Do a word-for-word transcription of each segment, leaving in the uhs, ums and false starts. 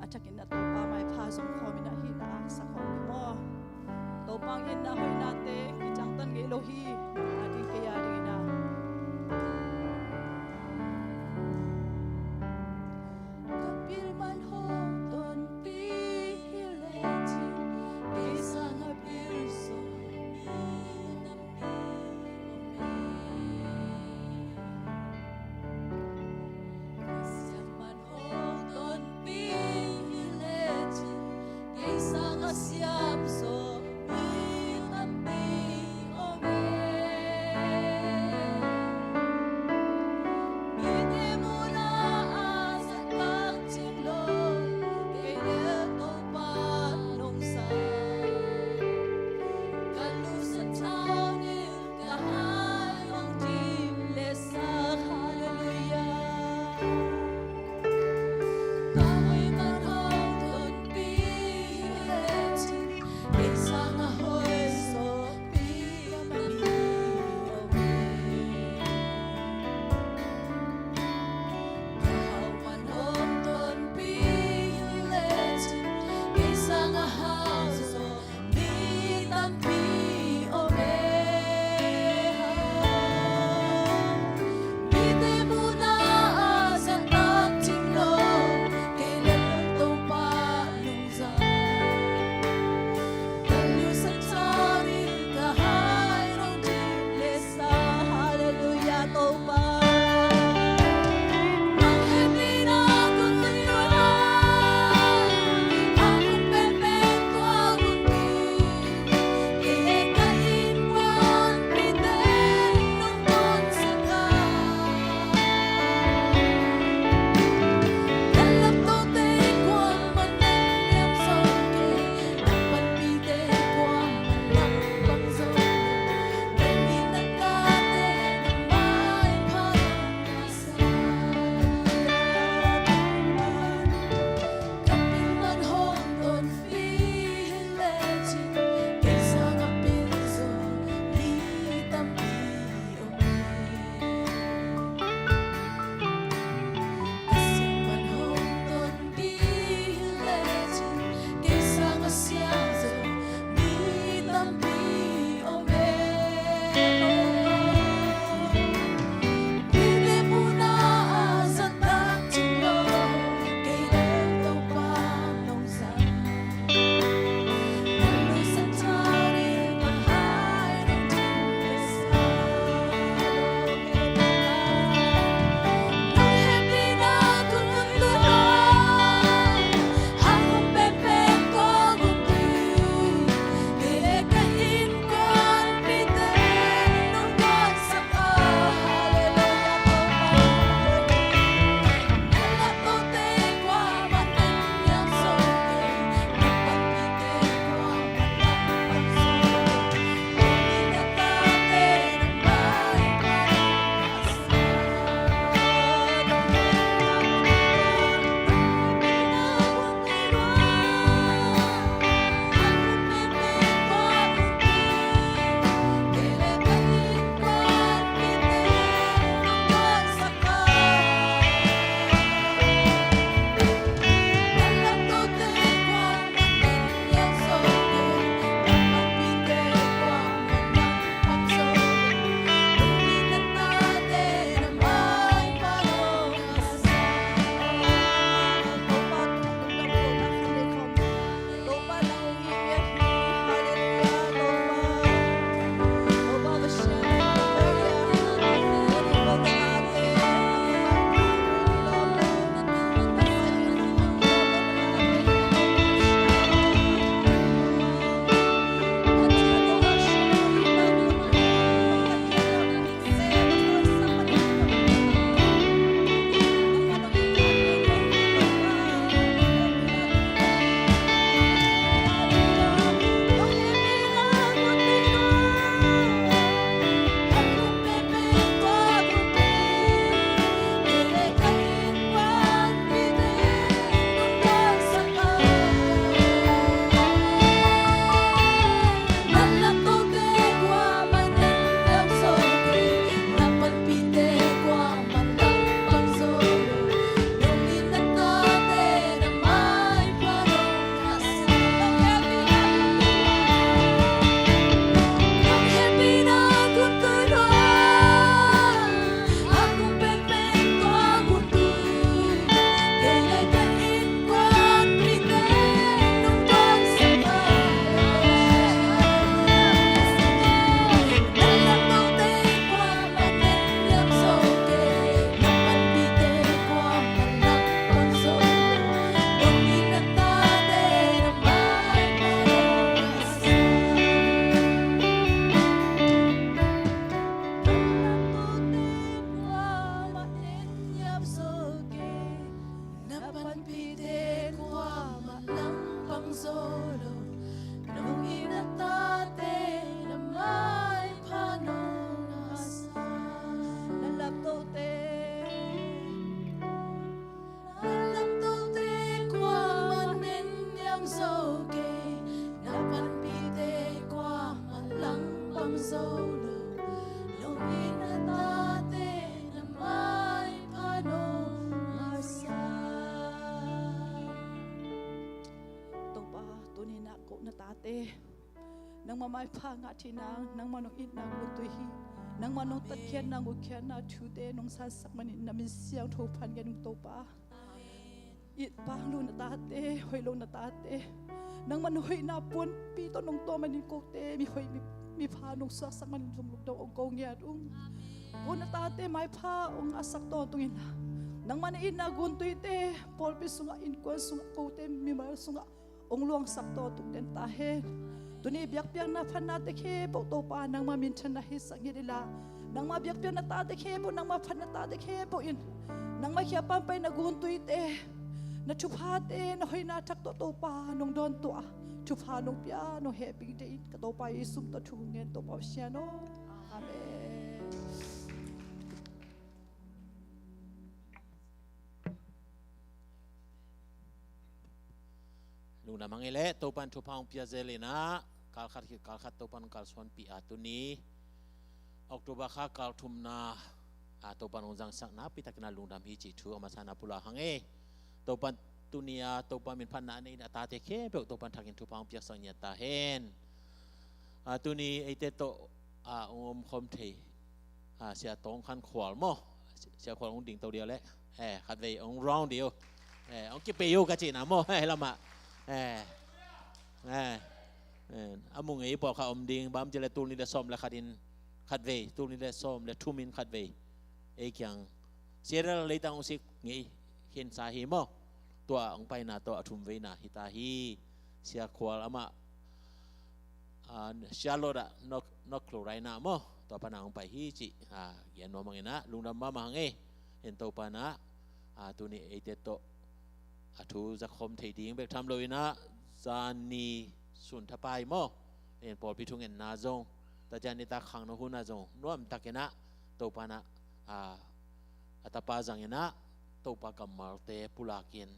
Thakin na Topa maipha zong khawm in ah hih na a sa khawm ni maw? Topa in na hoihnate kiciangtan ngei lo hi. Nang a ding kei a ding in ah. Ka pil man hong tonpih hi lecin, kei sang a pil sawm mi tampi om e. Ka siam man hong tonpih hi lecin, kei sang a siam sawm mi tampi om e. Tate, nangmah maipha ngah theihna, nangmah nong itna guntui hi. Nangmah nong tatkhiatna, gukkhiatna thute nong sansak manin na min siangtho phat gen ung Topa. It pak lo na tate, hoih lo na tate, nangmah na hoihna puanpi tawh nong tawm manin kote mi hoih, mi, mi pha nong suaksak manin zong lungdam ong ko ngiat ung. Ko na tate maipha ong ngahsak tawntung inla, nangmah na itna guntuite pawlpi sungah, innkuan sungah, kote mimal sungah ong luangsak tawntung den ta hen. Tuni biakpiakna phatnate khempeuh Topa nangmah minthanna hisak ngiat inla, nangmah biakpiakna tate khempeuh, nangmah phatna tate khempeuh in nangmah khia pampaina guntuite, na thuphate, na hoihna thak tawh Topa nong dawntuah, thupha nong pia, nong hehpih ding in ka Topa Jesu min tawh thu ngen Topa Pasian aw. Amen. Lungdam hang ei leh, Topan thupha hong pia zel inah, kal khat khit kal khat Topan kalsuanpih a, tuni October kha kal thumna a Topan hong zangsak nakpi takin ah lungdam hi cih thu a masa in ah pulak hang ei. Topan tuni a Topa min phatna a nei na tate khempeuh Topan thakin thupha hong piaksak ngiat ta hen. A, tuni eite tawh a hong omkhawm thei a, Sia Tawng Khan Khual maw? Sia Khual hong ding to dih uh leh, eh, khatvei hong round dih uh, eh, hong kipei uh ka cihna maw? Eh, lamah, eh, eh, eh, a mu ngei pawlkhat om ding, bang ci leh tul nih leh sawm leh khat in khatvei, tul nih leh sawm leh thum in khatvei ei kiang Seattle leitang hong sik ngei khinsa hi maw? Tua hong paina tawh a thumveina hi ta hi. Sia Khual amah, a, Charlotte ah North, North Carolina maw, tua pana hong pai hi cih, a, gen nuam hang inah lungdam mahmah hang ei. En Topan ah, a, tuni eite tawh a thu zakhawm thei ding bek tham lo inah, zan ni sun thapai maw, en pawlpi thungetna zong, tacian nitak khangno hunah zong nuamtak inah Topan ah, a, a tapa zang inah Topa kammalte pulakin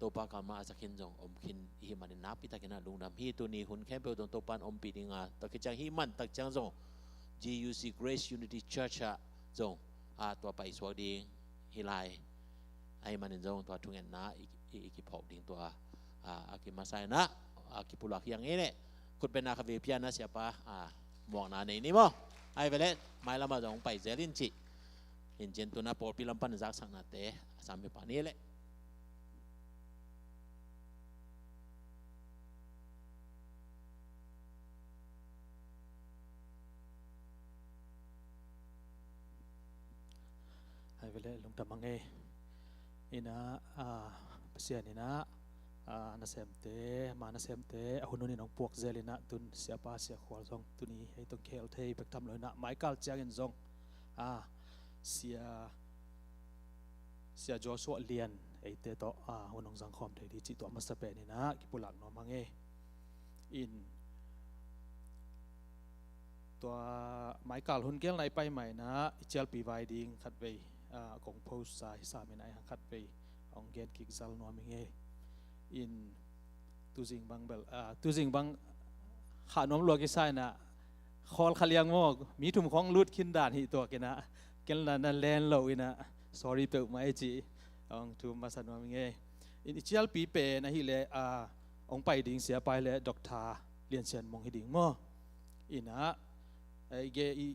Topa kammal a za khin zong om khin i hih manin nakpi takin ah lungdam hi. Tuni hun khempeuh zong Topan ompih dinga, tua khit ciang hih man tak ciang zong G U C, Grace Unity Church ah zong, a, tua paisuak ding hi lai. Ahih manin zong tua thungetna i, i, i kiphawk ding tua, a, a kimasa inah, a, kipulak hi hang ei leh. Khutbetna khatvei pia inah Siapa, a, muakna nei ni maw? Ahih ve leh mailam ah zong hong pai zel in cih. In cin tuna pawlpi lam pan zaksaknate a sam hi pah ni leh. Hai ve leh, lungdam hang ei. Inah, a, Pasian inah, a, nasemte, ama nasemte a hun hun in hong puak zel inah, tun Siapa Sia Khual zong tuni hei tong khel thei bek tham lo inah, mai kal ciangin zong, a, Sia, Sia Joshua Lian eite tawh, a, hun hong zangkhawm thei dih cih tua masa pen inah kipulak nuam hang ei. In tua mai kal hun gelna i pai mah inah i cialpi vai ding khatvei, a, kong post sa hi sam inah, i hang khatvei hong gen kik zal nuam ing ei. In tuzing bang bel, a, tuzing bang khah nuam lua kisa inah, khawl kha liang maw, mi thum khawng lut khin dan hi tuak inah, ken la na len lo inah, sorry peuhmah ei cih hong thum masa nuam ing ei. In i cialpi pen ahih leh, a, hong pai ding Siapa ahih leh Doctor Lian Sian Mung hi ding maw? Inah, eh, i ge i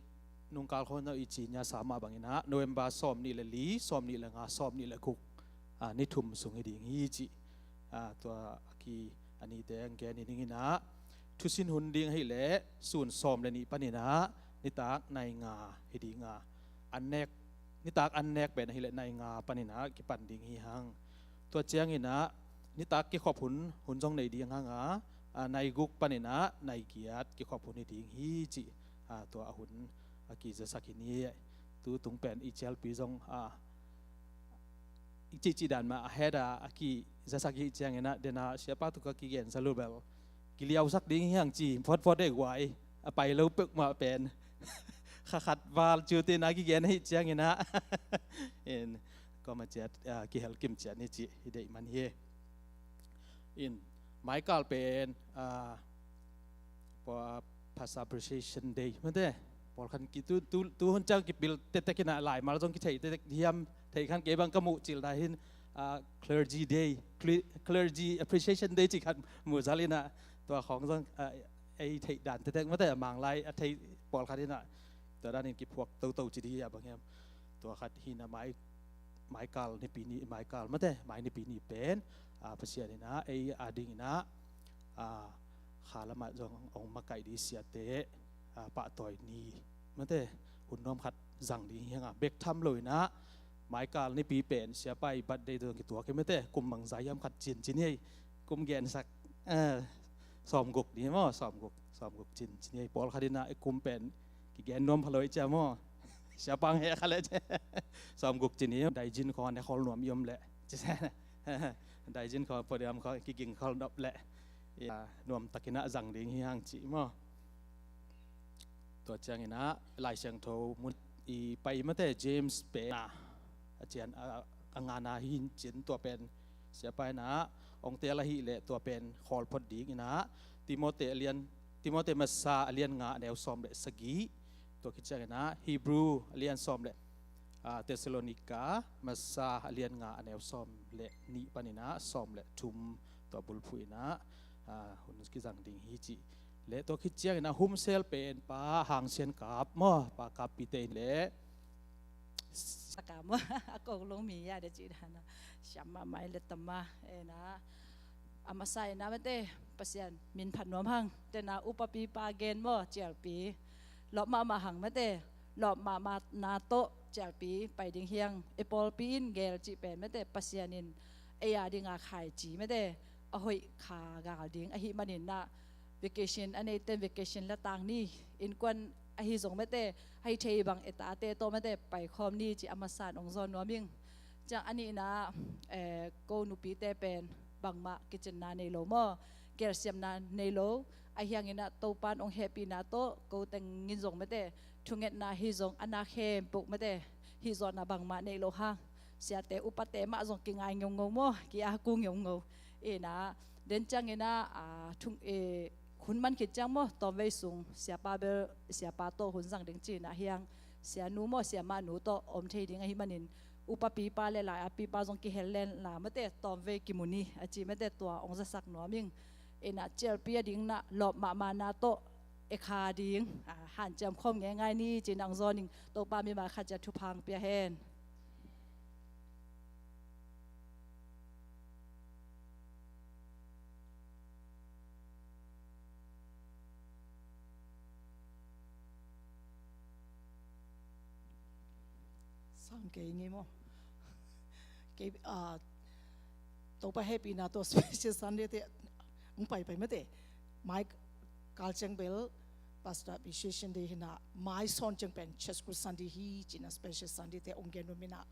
nungkal khawng no i ci nia sa mah bang inah November sawm nih le li, sawm nih le nga, sawm nih le guk, a, ni thum sung hi ding hi cih, a, tua a ki a nite hong gen hi ding inah, thusin hun ding ahih leh sun sawm le nih pan inah nitak nai nga hi ding a, an nek, nitak an nek pen ahih leh nai nga pan inah kipan ding hi hang. Tua ciang inah nitak kikhop hun, hun zong nei ding hang a, a, nai guk pan inah nai giat kikhop hun hi ding hi cih, a, tua a hun a kizasak hi ni. Tu tung pen i cialpi zong, a, i cihcih dan mah a het a, a kizasak hi ciang inah, den a Siapa tawh ka kigen sa lubel kiliausak ding hi hang ci photphot ei guai, a pai lo peuhmah pen kha khat val ciutin a kigen hi ciang inah, in kawm a ciat, a, kihel kim ciat ni cih hi deih man hi. In mai kal pen, a, pa-, Pastor Appreciation Day mate, pawlkhat ki tu, tu, tu hun ciang kipil tektek inah, laimal zong kithei tektek hiam, thei khan kei bang ka muh cil dai hin, a, Clergy Day, Cle-, Clergy Appreciation Day cih khat mu zal inah, Tua khawng zong, ah, ei theih dan tektek mate, a Manglai a thei pawlkhat in ah, tua danin kiphuak toto ci dih hi a, bang hiam. Tua khat hi in ah, mai, maikal nipi ni, maikal mate, mai nipi ni pen, ah, Pasian in ah ei a dingin ah, ah, kha lamah zong hong makaih dih siate, ah, pahtawi ni mate, hun nuam khat zang ding hi hang a, bek tham lo in ah, maikal nipi pen siapa i birthday zong kituak hi mate, kum bangzah hiam khat cin cin hi ei, kum gensak, eh, sawmguk ni maw, sawmguk, sawmguk cin cin hi ei, pawlkhat in ah i kum pen kigen nuam pha lo i cia maw, siapa hong heh kha leh cia, sawmguk cin hi ei, daijin khawng a ne khol nuam i om leh, daijin khawng podium khawng kiging khol nop leh, ah, nuamtak in ah zang ding hi hang ci maw. Tua ciangin ah Lai Siangtho mun i pai mate, James pen a, a cian a, a ngana hi in cin, tua pen siapa in ah hong tel ahih leh tua pen khawl phot ding in ah, Timote a lian, Timote masa a lian nga a neu sawm le sagih, tua khit ciangin ah Hebrew a lian sawm le, ah, Thessalonica masa a lian nga a neu sawm le nih panin ah sawm le thum, tua bulphuh in ah, ah, hun kizang ding hi ci. Le tua khit ciangin ah humsel pen Pa Hang Sian Kap maw, Pa Kap Pite in le, Saka maw, a kong lung mi ya de ci dan a, siam mahmah i le tam a, en ah, a masa in ah mate, Pasian min phat nuam hang, ten ah upapi pa gen maw, cialpi, lawp mahmah hang mate, lawp mahmahna tawh cialpi pai ding hi hang, i pawlpi in gel cih pen mate, Pasian in ei a ding a khaici mate, a hoih kha gal ding ahih manin ah, vacation a neite in vacation la tang ni, innkuan ahi zong mate, hih thei bang i tate tawh mate paikhawm ni ci a masa in hong zawn nuam ing. Ciang a nihna, eh, ko nupite pen bangmah kicinna nei lo maw, gelsiamna nei lo, ahi hangin ah Topa in hong hehpihna tawh ko teng in zong mate, thungetna hi zong a na khempeuh mate, hih zawhna bangmah nei lo hang, siate upate mah zong kingai ngeungeu maw, ki-aku ngeungeu. In ah, den ciangin ah, ah, thung, eh, hun man khit ciang maw, tawmvei sung siapa bel, siapa tawh hun zang ding cihna hi hang, sianu maw, siamahnu tawh om thei ding ahih manin, upapipa le lai-atpipa zong kihel len la mate, tawmvei kimu ni a ci mate, tua hong zasak nuam ing. In ah cialpi a ding in ah lawp mahmahna tawh e kha ding, ah, hanciam khawm ngeingai ni ci-in ah hong zawn ing. Topa mimal khat ciat thupha hong pia hen. Sang kei ngi maw? Kei, ah, Topa hehpihna tawh special Sunday te hong paipai mate. Mai kal ciang bel Pastor Appreciation Day hi in ah, mai sawn ciang pen Church School Sunday hi ci-in ah special Sunday te hong gen nuam in ah,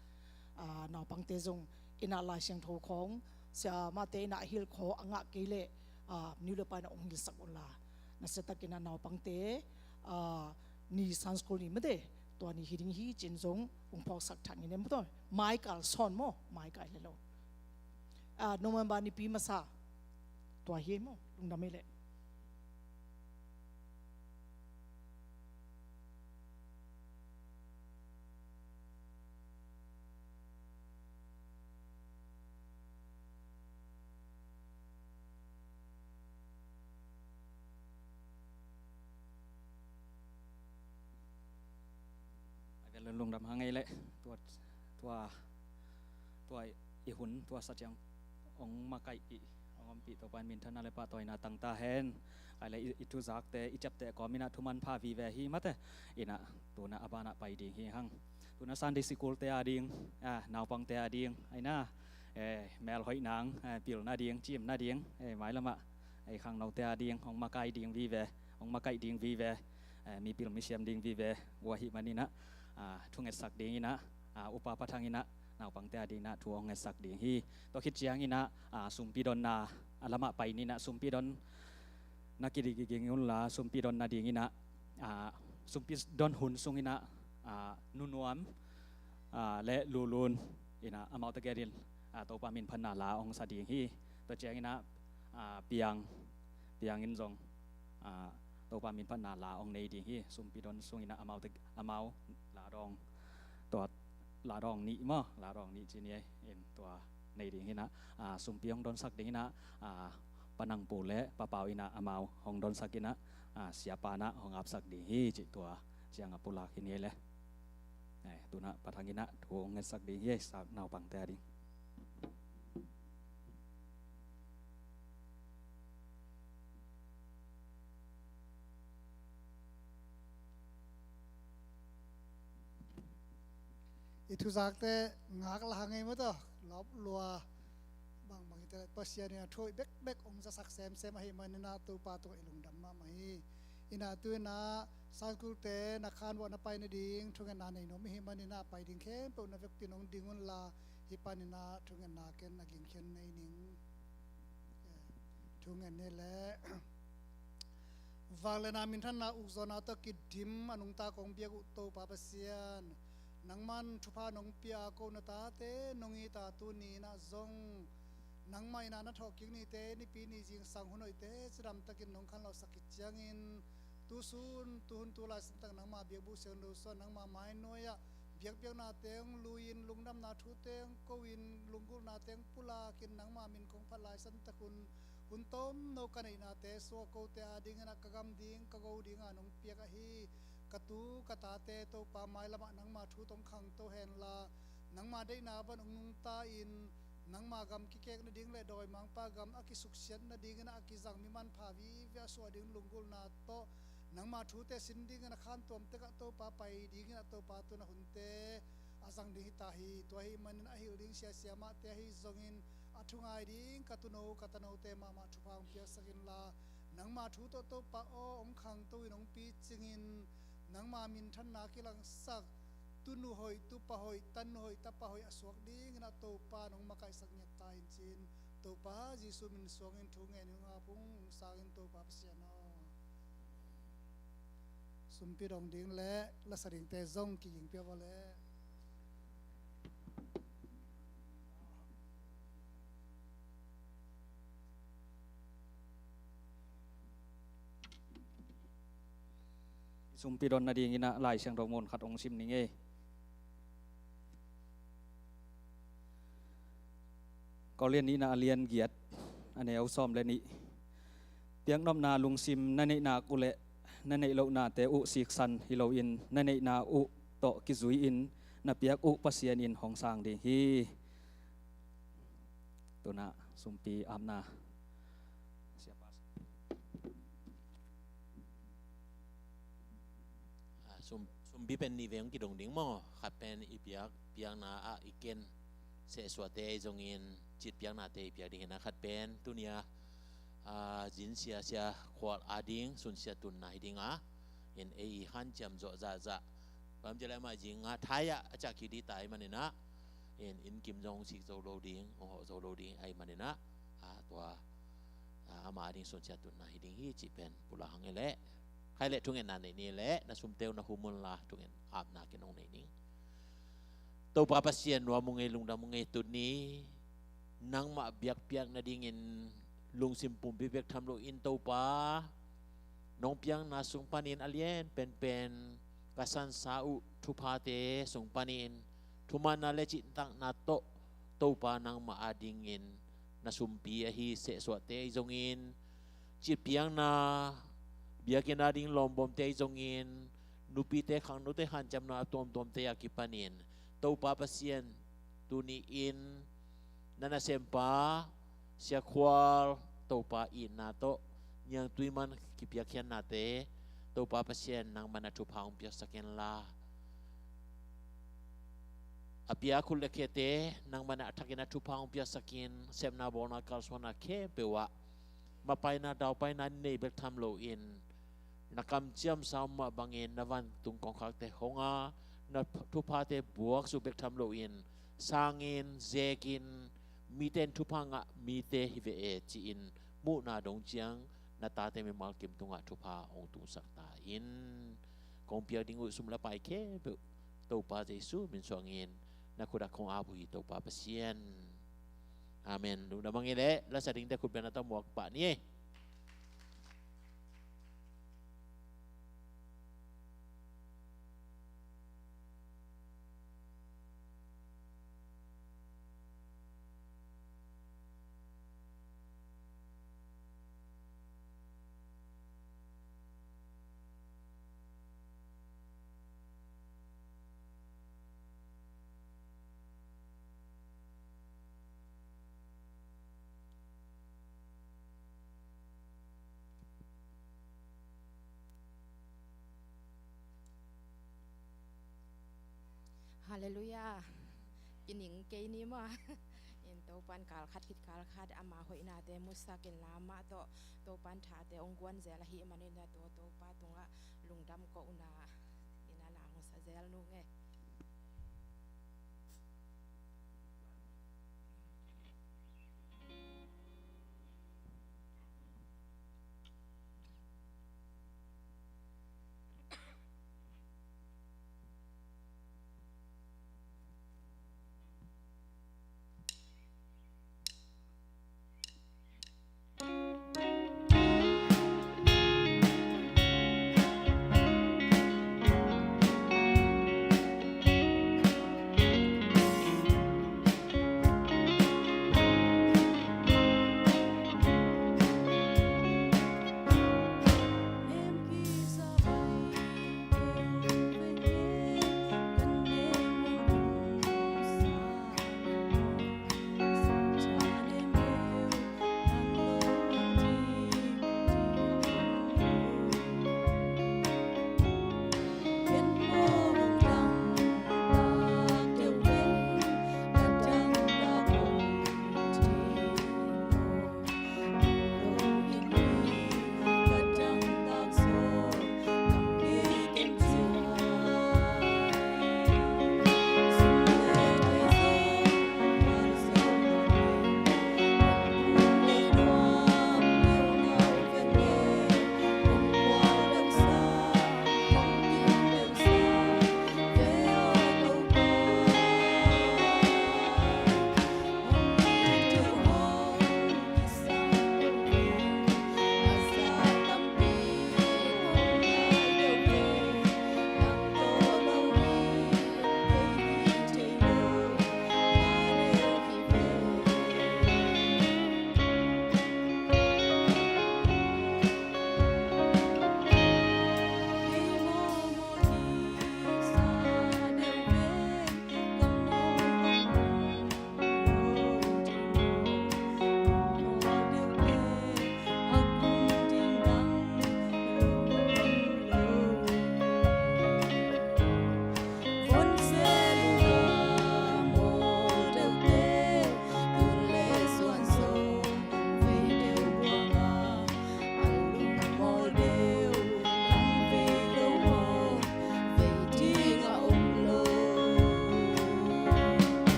ah, naupangte zong in ah Lai Siangtho khawng siamahte in ah hilh khawng a ngah kei leh, ah, nu le pa in ah hong hilhsak un la. Nasia takin ah naupangte, ah, ni Sunday School ni mate, tua ni hi ding hi ci-in zong hong phawksak thak ing e maw, tua mai kal sawn maw, mai kal hi lo. Ah, November nipi masa tua hi maw, lungdam ei leh. Ai vel lungdam hang ei leh, tua, tua, tua i hun, tua sa ciang hong makaihpih, hong ompih Topa in minthanna le pahtawina tang ta hen. Ai leh i, i thuzakte, i ciapteh kawm in ah thu manpha vive hi mate. In ah, tu-in ah a ban ah pai ding hi hang. Tu-in ah Sunday School te a ding, ah, naupangte a ding, ai na, eh, melhoih nang, eh, pilna ding, cimna ding, eh, mailam ah, eh, khangnote a ding, hong makai ding vive, hong makaih ding vive, eh, mipil misiam ding vive uh ahih manin ah, ah, thu ngetsak ding in ah, ah, Upa Pa Thang in ah, naupangte a ding in ah thu hong ngetsak ding hi. Tua khit ciangin ah, ah, sumpidonna a lamah pai ni in ah, sumpidon na kidik ging un la, sumpidon nading in ah, ah, sumpidon hun sung in ah, ah, Nu Nuam, ah, le Lu Lun in ah, amaute gen in, ah, Topa minphatna la hong sa ding hi. Tua ciangin ah, ah, Piang, Piang in zong, ah, Topa minphatna la hong nei ding hi. Sumpidon sung in ah amaute, amau la dawng, tua la dawng nih maw, la dawng nih ci ni ei, in tua nei ding hi in ah, ah, sumpi hong donsak ding in ah, ah, Pa Nang Pu le Pa Pau in ah amau hong donsak in ah, a, siapa in ah hong apsak ding hi cih tua ciang a pulak hi ni le. Ai, tu-in ah Pa Thang in ah thu hong ngetsak ding hi, sa naupangte a ding. I thuzakte ngak la hang ei maw taw, lawp lua. Bangbang hi ta leh Pasian in a thu hoih bekbek hong zasak semsem ahih manin ah Topa tungah i lungdam mahmah hi. In ah tu-in ah Sunday school-te na khanvuah na pai nading thungetna nei nuam i hih manin ah pai ding khempeuh na vekpi-in hong ding unla, hih panin ah thungetna ken a gingkhian nei ning. Thungen ni leh. Vangliatna minthanna ukzawhna tawh kidim a nungta kong biak uh Topa Pasian, nangman thupha nong pia a ko na tate nong it a, tuni in ah zong nangmah in ah na thawhkik nite Nipi ni zingsang hun hoihte cidamtakin nong khanlawhsak khit ciangin, tusun tuhun tu laisantak nangma biakbuk siangtho sungah nangma mainuai-ah biakpiaknate hong lui-in, lungdamna thute hong ko-in, lunggulhnate hong pulakin, nangma min kong phat laisantak hun, hun tomno ka neihnate sungah kote adingin ah ka gam ding, ka go ding a nong piak ahi ka tu ka tate Topa, mailamah nangma thu tawh hong khangto henla, nangma deihna bang hong nungta-in, nangma gam kikek nading le dawimangpa gam a kisuksiat nadingin ah a kizang mi manpha vive a suah ding lunggulhna tawh nangma thute sin dingin a khantuam tekah Topa pai dingin ah Topa tu-in ah hunte a zang ding hi ta hi. Tua ahih manin a hilh ding siasia mahte ahi zongin a thungai ding ka tuuno ka tanote mahmah thupha hong piaksak inla, nangma thu tawh Topa aw hong khangto-in hong picingin, nangma minthanna kilangsak tunu hoih, tupa hoih, tanu hoih, tapa hoih a suak dingin ah Topa nong makaihsak ngiat ta in ci-in, Topa Jesuh min suangin thu ngen ing. Hong ap ung, hong sang in Topa Pasian aw. Sumpi dong ding le lasa dingte zong kiging pia vua le. Sumpi don nadingin ah Lai Siangtho mun khat hong sim ning ei. Korin nihna a lian giat, a neu sawm le nih. Piaknopna lungsim na neih nak uh leh na neih lohnate uh siksan hi loin, na neihna uh tawh kizui-in na piak uh Pasian in hong sang ding hi. Tu-in ah sumpi apna. Ah, sum, sumpi pen nih vei hong kidong ding maw. Khat pen i piak, piakna ah i ken sehsuahte ahi zongin citpiaknate i piak ding hi-in ah, khat pen tuni-a, ah, zinsia Sia Khual ading sunsia tunna hi ding a, in ei i hanciam zawh zahzah. Bang ci leh amah zing nga thai-ah a ciah kik ding ta ahih manin ah, in, inn kim zong hong sik zo lo ding, hong hawh zo lo ding ahih manin ah, ah, tua, ah, amah ading sunsia tunna hi ding hi cih pen pulak hang ei leh. Khaih leh thungetna nei ni leh na sumte uh na hum unla, thungen apna ken hong nei ning. Topa Pasian, nuam ung ei, lungdam ung ei, tuni nangmah biakpiak nadingin lungsim pumpi bek tham loin Topa, nong piakna sung panin a lian penpen ka sansa uh thuphate sung panin thumanna le cihtakna tawh Topa nangmah adingin na sumpi ahi sehsuahte ahi zongin, citpiakna, biakinn ading lawmbawmte ahi zongin, nupite khangnote hanciamna a tuamtuamte a kipanin Topa Pasian, tuni-in na nasempa Sia Khual Topa itna tawh niangtui man kipiakkhiatnate Topa Pasian nangman a thupha hong piaksak inla, a pia khut le khiate nangman a thakin a thupha hong piaksakin, sepna bawlna kalsuanna khempeuh ah mapaina daupaina nei bek tham loin, na kamciam sau mah bangin na vantung kongkhakte hong a, na thuphate buaksuk bek tham loin, sangin, zekin, mite in thupha ngah mite hi ve e ci-in muhna dong ciang na tate mimal kim tungah thupha hong tungsak ta in. Kong piak ding uh sum le pai khempeuh Topa Jesuh min suangin na khut ah kong ap uh hi, Topa Pasian. Amen. Lungdam hang ei leh, lasa dingte khut beng na tawh muak pah ni ei. Halleluiah. Kining kei ni maw. In Topan kal khat khit kal khat ama hoihnate musak in la amah tawh Topan thate hong guan zel ahih manin a tua Topa tungah lungdam kohna in a la hong sa zel nung e.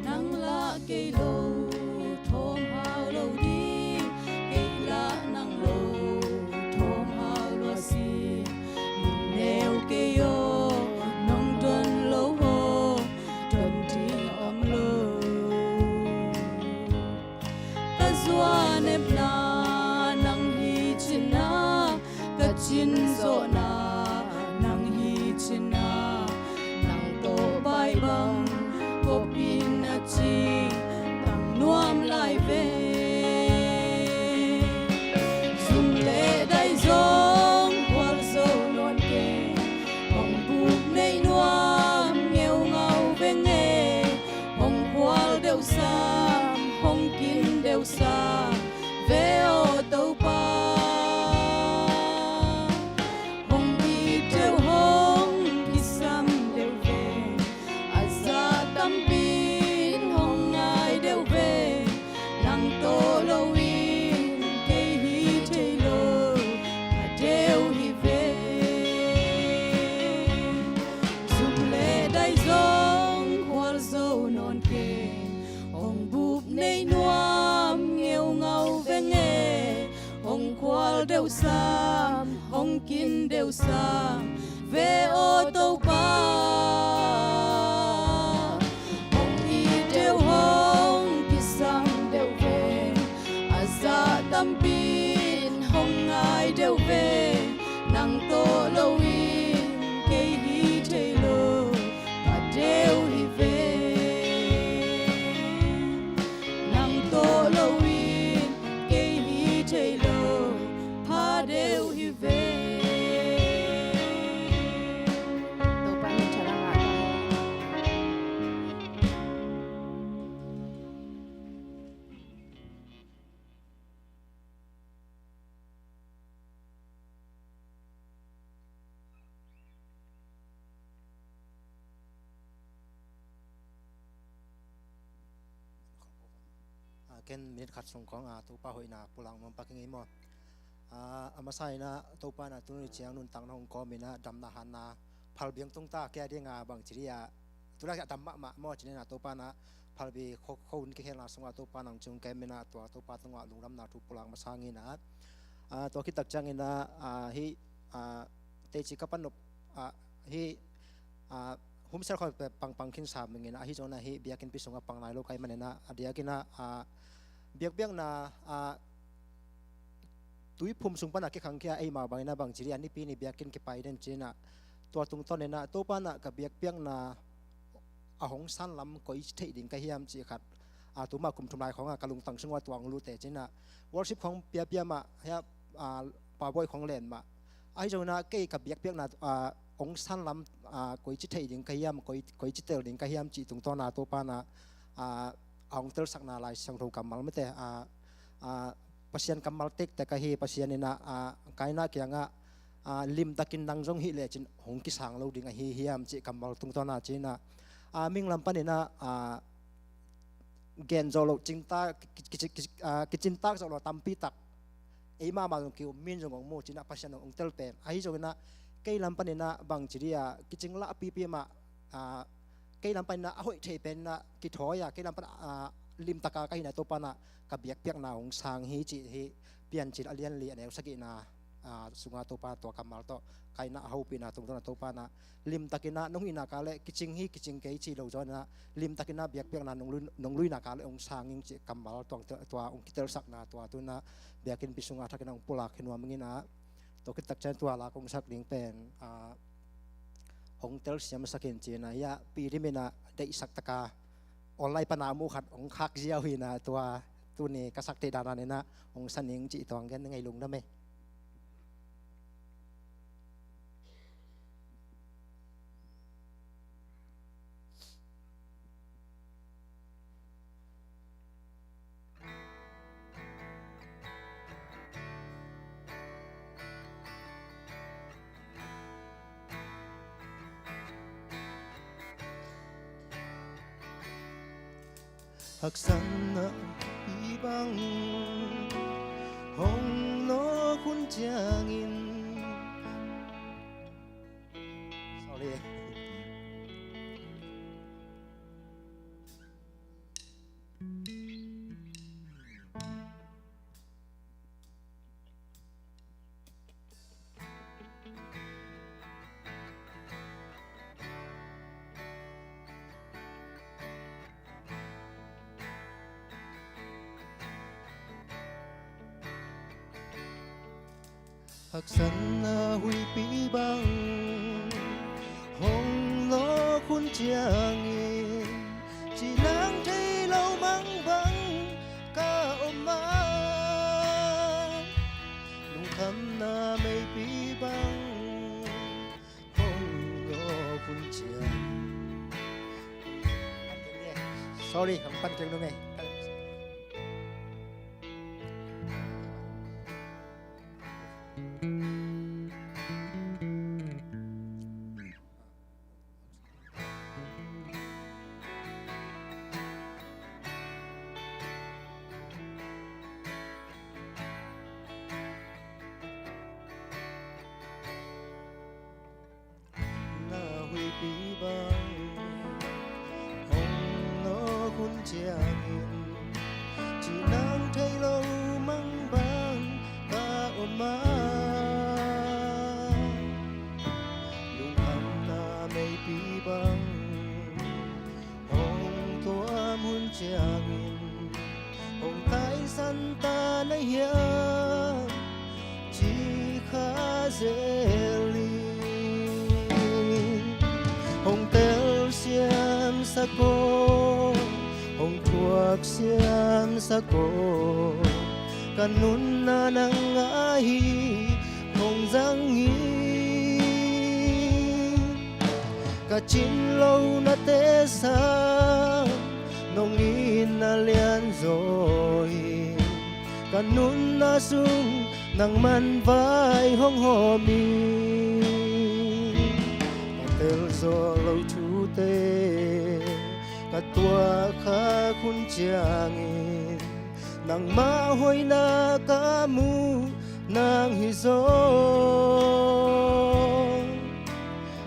Nang lah kei lo thawm hau lo ding, kei lah nang lo thawm hau lua si. Neu kei aw, nong don lo aw, don ding om lo. Ka zuan nepna nang hi cihna, ka cin zawhna nang hi cihna, nang tawh pai bang kop in a ci tang nuam lai ve. Zum le dai zong khual zo nawn keng, hong buk nei nuam ngeungau veng e. Hong khual deuh sam, hong kin deuh sam ve aw Topa. kin deuh sam ve aw Topa. Hong it deuh hong kisam deuh ve, a zah tampi in hong ngai deuh ve. Nang tawh loin kei hi thei lo, pha deuh hi ve. Nang tawh loin kei hi thei lo, pha deuh hi ve. Topa min tha dang a. A, ken minit khat sung kong, a, Topa hoihna pulak nuam pak ing ei maw. A, a masa in ah Topa in ah tuni ciang nuntakna hong kawm in ah damna hanna phalbi hong tung ta, kei a ding a bang ci dih a, tu laitak a tam mahmah maw ci-in ah Topa in ah phalbi kho, kho hun kikhelna sungah Topa in ah hong ci hong kem in ah tua Topa tungah lungdamna thu pulak masa ing in ah, a, tua khit tak ciangin ah, a, hih, a, teci ka pan nop, a, hih, a, home cell khawng pangpang khin sam ing in ah, ahi zongin ah hih biakinnpi sungah pang nai lo ka hih manin ah, a diakin ah, a, biakpiakna, a, tuiphum sung pan a kikhangkhia eimah bangin ah bang ci dih a, Nipi ni biakinn kipai den ci-in ah, tua tungtawn in ah Topa in ah ka biakpiakna a hong san lam koi ci theih ding ka hiam cih khat, a, tuma kum thum lai khawng a ka lungtang sungah tua hong lut e ci-in ah, worship khawng piapia mah, hia, a, powerpoint khawng len mah. Ahi zongin ah kei ka biakpiakna, a, hong san lam, a, koi ci theih ding ka hiam, koi, koi ci tel ding ka hiam cih tungtawn ah Topa in ah, a, a hong telsakna Lai Siangtho kammal mite, a, a, Pasian kammal tektek ahi, Pasian in ah, a, Kaina kiangah, a, limtakin nang zong hih lecin hong kisang lo ding ahi hiam cih kammal tungtawn ah ci-in ah, a, mihing lam panin ah, a, gen zo lo, cinta, ki, ki, ki, a, kicintak zo lo tampi tak, ei mahmah zong ki-um, mi'n zong hong mu ci-in ah Pasian hong tel pen. Ahi zongin ah kei lam panin ah bang ci dih a, kicing lah pipi mah, a, kei lam panin ah a hoih thei pen ah kithawi a, kei lam pan, a, limtaka ka hihna Topa in ah ka biakpiakna hong sang hi cih hih Piancil a lian li a neu sagihna, a, sungah Topa tua kammal tawh Kaina a hopihna tungtawn ah Topa in ah limtakin ah nong hihna ka leh kicing hi, kicing kei cih lo zaw in ah limtakin ah biakpiakna nong lui, nong luina ka leh hong sang ing cih kammal tua, tua hong kitelsakna tua tu-in ah biakinnpi sungah thakin ah hong pulak hi nuam ing in ah, tua khit tak ciang tua la kong sak ding pen, a, hong telsiam sak in ci-in ah, hia Pi Dim in ah deihsak taka online pan a mu khat hong khak ziau hi in ah, tua tuni ka sak theih dan in ah hong sa ning cih tua hong gen ning ei, lungdam ei. Haksatna pi bang hong nawk hun ciangin. Sorry. Haksatna huihpi bang hong nawk hun ciangin, ci nang thei lo mang bang ka om a, lungkhamna meipi bang hong nawk hun ciang. Sorry, hong pan keng nung ei. Na huihpi bang hong nawk hun ciangin, ci nang thei lo mang bang ka om a, Hong telsiam sak aw, hong thuak siam sak aw, ka nunna nang ahi hong zang in. Ka cin lohnate sang nong itna lianzaw hi. Ka nunna sung nangman vai hong hawm hi. Ka telzaw lo thute ka tuahkhak hun ciangin nangmah hoihna ka muh nang hizaw.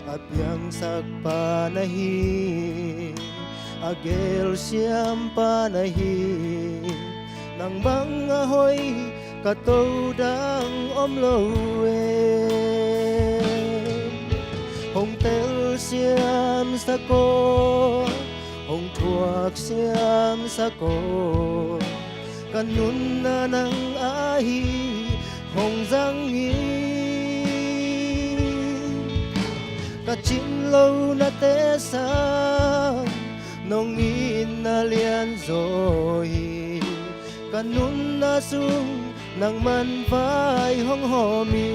A piangsak pa na hi, a gelsiam pa na hi. Nang bang a hoih ka to dang om lo e. Hong telsiam sak aw, hong thuak siam sak aw, ka nunna nang ahi hong zang in. Ka cin lohnate sang nong itna lianzaw hi. Ka nunna sung nangman vai hong hawm hi.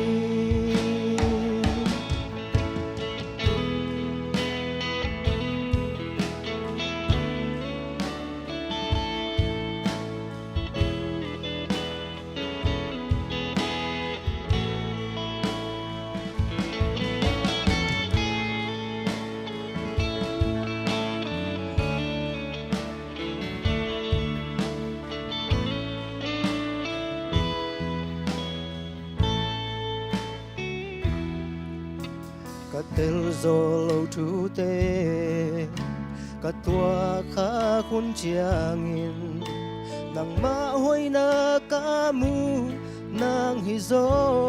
Ka telzaw lo thute ka tuahkhak hun ciangin nangmah hoihna ka muh nang hizaw.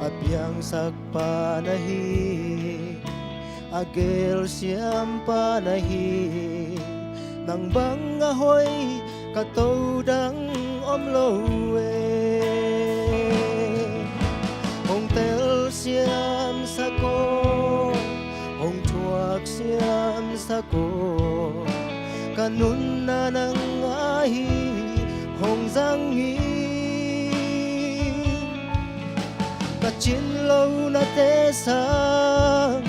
A piangsak pa na hi, a gelsiam pa na hi. Nang bang a hoih ka to dang om lo e. Hong telsiam sak aw, hong thuak siam sak aw, ka nunna nang ahi hong zang in. Ka cin lohnate sang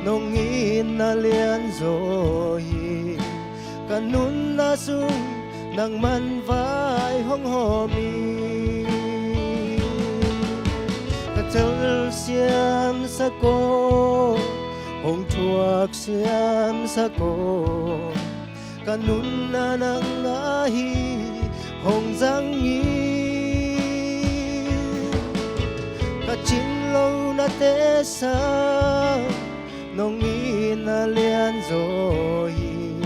nong itna lianzaw hi. Ka nunna sung nangman vai hong hawm hi. Ka telsiam sak aw, hong thuak siam sak aw, ka nunna nang ahi hong zang hi. Ka cin lohnate sang nong itna lianzaw hi.